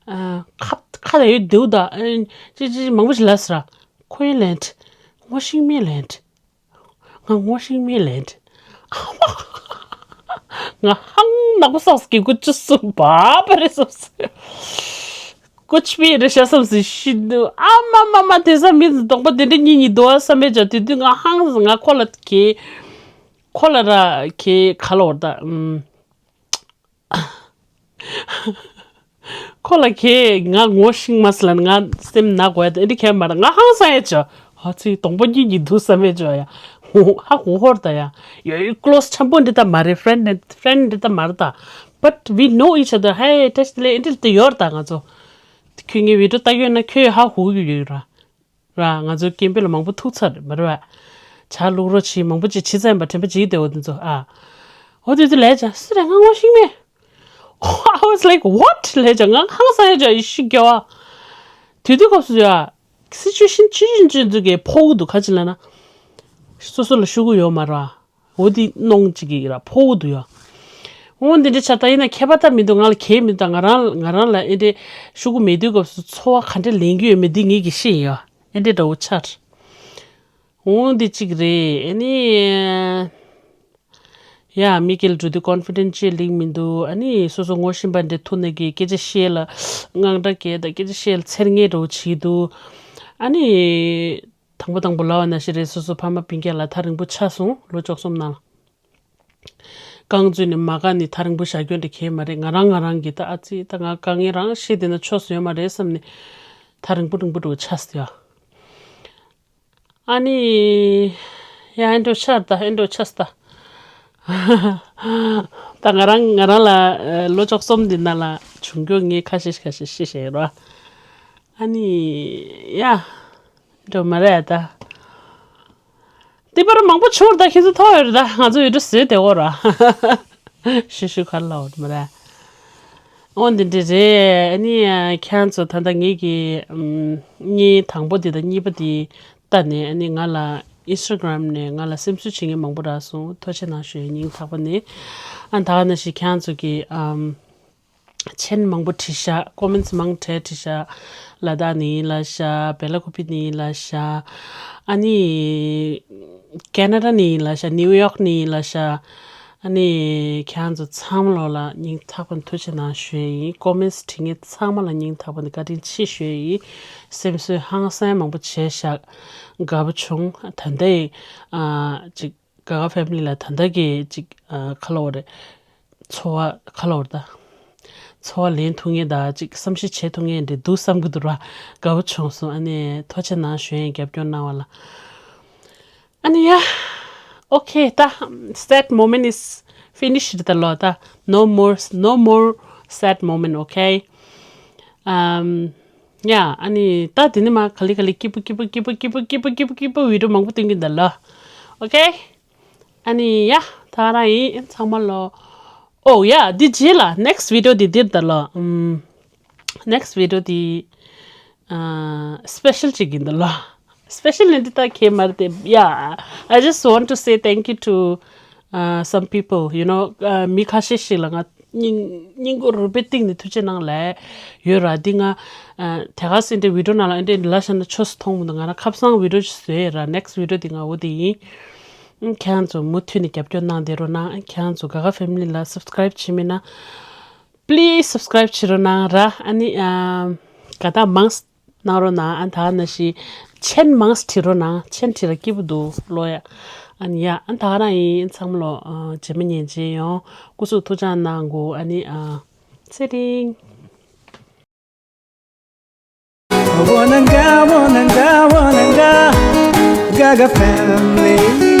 ཁ་ཁ་ད་ཡོད་དེའུ་ད། ཅི་ཅི་མང་པོ་ཞིག་ལ་ས་ར། ཁོའི་ལན། ངོ་ཤེས་མེད་ལན། ང་ངོ་ཤེས་མེད་ལན། ང་ཧང་ནག་པོ་སོགས་ཀྱི་ཀུ་ཅི་སུ་བ་པ་རེ་སོ་སི། ཀུ་ཅི་པི་རེ་ཤ་སམ་སི་ཤི་འདུག་ཨ་མ་མ་མ་དེ་ས་མི་གདོང་པ་དེ་འདྲ་གཉིས་གཉིས་འདུག་ཨ་བསམ་པའི་ཅག་དེ་དུས་ང་ཧང་ང་ཁོ་ལ་གེ་ཁོ་ལ་ར་གེ་ག་ལ་འོར་ད་ཨུམ། ཁོ་ལ་ཁྱེད་ང་ངོ་ཤེས་མ་སི་ལ་ང་སེམས་ན་གོ་ཡ་ད་ཨེ་འདྲ་ཁྱེད་མ་ར་ང་ཧང་སང་ཡ་ཅོ། ཧ་ཚི་གདོང་པ་གཉིས་ཀྱི་འདུག་བསམ་ཡ་ཅོ་ཡ། ཧ་གོ་ཧོར་ད་ཡ། ཡོ་ཡོ་ཀློ་སི་འཆམ་པོ་འདི་ད་མ་རེད། ཕྲེན་ཌི་ཕྲེན་ཌི་འདི་ད་མ་རེད་ད། But we know each other. Hey, touch the ལེ་ཨེ་འདྲ་དེ་ཡོར་ད་ང་ཚོ། ཁྱོད་ངའི་བི་ཌིའོ་ལྟ་ཡོད་ན་ཁྱོད་ཧ་གོ་གི་ཡོད་ར། ར་ང་ཚོའི་སྐད་འབོད་ལ་མང་པོ་ཐུག་ཚར་རེད་མ་རེད་བ། ཇ་བླུག་རོགས་བྱེད་མང་པོ་ཅིག་བྱེད་ཚར་ཡིན་པ་དྲན་པ་བརྗེད་བསྡད་འོ་དེ་ཚོ་ཨ། འོ་དེ་ཚོ་ལས་ཇ་སུ་རེད་ང་ངོ་ཤེས་མེད། I was like what ལས་ཇ་ང་ཧང་སང་ཡ་ཇ་ཡི་ཤི་རྒྱ་བ། དུས་དུས་སྐབས་སུ་ཡ། སི་ཅུ་ཨེ་ཤན་ཅི་ཡིན་ཅི་ཡིན་ཚོ་གི་ཕོག་གི་འདུག་ཁ་ཅིག་ལ་ན། སོ་སོ་ལ་ཤུ་གུ་ཡོད་མ་རེད་བ། འོ་དེ་གནོང་ཅིག་གི་ར་ཕོག་འདུག་ཡ། འོ་འདི་འདྲ་ཆ་ད་ཡིན་ན་ཁྱད་པར་ད་མི་འདུག་ང་ལ་གལ་མི་འདུག་ང་རང་ང་རང་ལ་ཨེ་འདྲ་ཤུ་གུ་མེད་དུས་སྐབས་སུ་འཚོ་བ་ག་འདྲ་ལེན་གྱི་ཡོད་མེད་འདི་ངེད་ཀྱི་ཤེས་ཡ། ཨེ་འདྲ་འདྲ་བོ་ཆར། འོ་འདི་གཅིག་རེད་ཨ་ནི། ཡ་མི་སྐད་ལ་འགྲོ་དུས་ཀོན་ཕི་ཌེན་ཊི་ཅེ་ལིང་མི་འདུག་ཨ་ནི་སོ་སོ་ངོ་ཤེས་པ་འདྲ་ཐུག་ནས་ཀྱི་སྐད་ཆ་བཤད་ལ་དངངས་སྐྲག་སྐྱེ་ད་སྐད་ཆ་བཤད་ལ་ཚེར་ངེས་འདྲ་བོ་བྱེད་འདུག་ཨ་ནི། དང་པོ་དང་པོ་ལབ་པ་ནང་བཞིན་རེད། སོ་སོ་ཕ་མ་སྤུན་ཀྱག་ལ་ཐག་རིང་པོ་ཆགས་སོང་ལོ་བཅུ་གསུམ་ནང་། རྐང་བཙུགས་ནས་མ་དགའ་ནས་ཐག་རིང་པོ་བཞག་རྒྱུ་འདྲ་གལ་མ་རེད། ང་རང་ང་རང་གིས་ད་ཨ་ཙི་ད་ང་དཀའ་ངལ་རང་ཤེས་བསྡད་ན་ཆོག་སོང་ཡོད་མ་རེད་བསམ་ནས་ཐག་རིང་པོ་རིང་པོ་འགྲོ་ཆགས་སོང་ཡ། ཨ་ནི། ཡ་ཨེ་འགྲོ་ཆགས་ད་ཨེ་འགྲོ་ཆགས་ད། ད་ང་རང་ང་རང་ལ་ལོ་བཅུ་གསུམ་འདི་ནང་ལ་བྱུང་རྒྱུ་ངས་ཁ་ཤས་ཁ་ཤས་ཤེས་བཞིན་ཡོད་ར། ཨ་ནི། ཡ། འགྲོ་མ་རེད་ད། དེ་པར་མང་པོ་བྱུང་ར་ད་ཁྱེད་ཚོ་ཐོག་ཡོད་ར་ད་ང་ཚོ་ཡོད་འགྲོ་ཟོས་དེ་འོ་ར། ཤུ་ཤུ་ཁར་ལ་འོ་མ་རེད། འོ་འདི་འདྲ་རེད་ཨ་ནི་ཁྱེད་ཚོ་ད་ལྟ་ངེད་ཀྱི་གཉིས་དང་པོ་དེ་དང་གཉིས་པ་དེ་ལྟ་ནས་ཨ་ནི་ང་ལ་ ཨིན་སི་ཊ་གྷི་རམ་ནས་ང་ལ་སེམས་གསོ་བྱེད་མཁན་མང་པོ་རག་སོང་། ཐུགས་རྗེ་ཆེ་གནང་ཞུ་ཡ་སྙིང་ཐག་པ་ནས། ཨ་ད་ག་ནང་བཞིན་ཁྱེད་རང་ཚོ་གི་ཨམ། མཆན་མང་པོ་བྲིས་ཤག་ཀོ་མེན་ཊི་མང་དྲགས་བྲིས་ཤག་ལ་དྭགས་ནས་ཡིན་ལབ་ཤག་བེ་ལ་ཀུ་པི་ནས་ཡིན་ལབ་ཤག་ཨ་ནི་ཀེ་ན་ཌ་ནས་ཡིན་ལབ་ཤག་ནིའུ་ཡོག་ནས་ཡིན་ལབ་ཤག་ཨ་ནི་ཁྱེད་རང་ཚོ་ཚང་མ་ལོག་ལ་སྙིང་ཐག་པ་ནས་ཐུགས་རྗེ་ཆེ་གནང་ཞུ་ཡ་ཡིན། ཀོ་མེན་ཊི་བྲིས་མཁན་ཚང་མ་ལ་སྙིང་ཐག་པ་ནས་བཀའ་དྲིན་ཆེ་ཞུ་ཡ་ཡིན། སེམས་གསོ་ཧང་སང་མང་པོ་བྱས་ཤག་དགའ་པོ་བྱུང་། ད་ལྟའི་ཨ་ཅིག་ག་ག་ཕེ་མི་ལི་ལ་ད་ལྟ་གི་ཅིག་ཨ་ག་ལབ་དགོས་རེད། འཚོ་བ་ག་ལབ་དགོས་རེད་ད། འཚོ་བ་ལེན་ཐུབ་མཁན་དང་ཅིག་བསམ་ཤེས་བྱེད་ཐུབ་མཁན་རེད་འདུག་བསམ་གྱི་འདུག་ར། དགའ་པོ་བྱུང་སོང་། ཨ་ནི་ཐུགས་རྗེ་ཆེ་གནང་ཞུ་ཡ་ཡིན། རྒྱབ་སྐྱོར་གནང་བ་ལ། ཨ་ནི་ཡ། Okay, the sad moment is finished ད་ལོ་ད། No more, no more sad moment, okay? Um, yeah, ཨ་ནི་ད་དེ་ནས་མར་ག་ལེ་ག་ལེ་སྐྱིད་པོ་སྐྱིད་པོ་བི་ཌི་ཡོ་མང་པོ་སྟོན་གྱི་ད་ལོ། Okay? ཨ་ནི་ཡ། ད་ག་རང་ཡིན་ཚང་མ་ལོ། Oh yeah, འདི་རྗེས་ལ་next video འདི་འདིར་ད་ལོ། ཨམ། Next video འདི་ཨ་སི་པེ་ཤལ་ཅིག་ཡིན་ད་ལོ། སི་པེ་ཤལ་ནི་འདི་ད་ཁྱད་མ་རེད་དེ། Yeah, I just want to say thank you to uh, some people, you know, uh, མི་ཁ་ཤས་ཤིག་ལ་ང་སྙིང་སྙིང་ཁོང་རུས་པའི་གཏིང་ནས་ཐུགས་རྗེ་གནང་ལབ་ཡོད་ར། འདི་ང་ཨ་དེ་ག་སེ་འདྲའི་བི་ཌི་ཡོ་ནང་ལ་ཨེ་འདྲའི་ལ་ཤ་ན་ཆོས་སུ་མཐོང་མི་འདུག་ང་རང་ཁ་སང་བི་ཌི་ཡོ་ཅིག་བཟོས་ཡོད་ར། next video འདི་ང་འོ་དེ་ཡིན། ཨ་ཁྱེད་རང་ཚོ་མུ་མཐུད་ནས་རྒྱབ་སྐྱོར་གནང་བསྡད་རོགས་གནང་། ཨ་ཁྱེད་རང་ཚོ་ག་ག་ཕེ་མི་ལི་ལ་སབ་སི་ཀ་རའིབ་བྱེད་མེད་ན། Please subscribe བྱེད་རོགས་གནང་ར། ཨ་ནི་ཨམ་དགའ་རྟགས་མང་ཙམ་གནང་རོགས་གནང་། ཨ་ད་ག་ནང་བཞིན་མཆན་མང་ཙམ་བྲིས་རོགས་གནང་། མཆན་བྲིས་ལ་སྐྱིད་པོ་འདུག་ལོ་ཡ། ཨ་ནི་ཡ་ཨ་ད་ག་རང་ཡིན། ཚང་མ་ལོ་ཨ་རྗེས་མ་ཉིན་མཇལ་ཡོང་། སྐུ་གཟུགས་ཐུགས་ཅག་གནང་དགོས། ཨ་ནི་ཨ་ཚེ་རིང་། Wananga, wananga, wananga, Gaga family.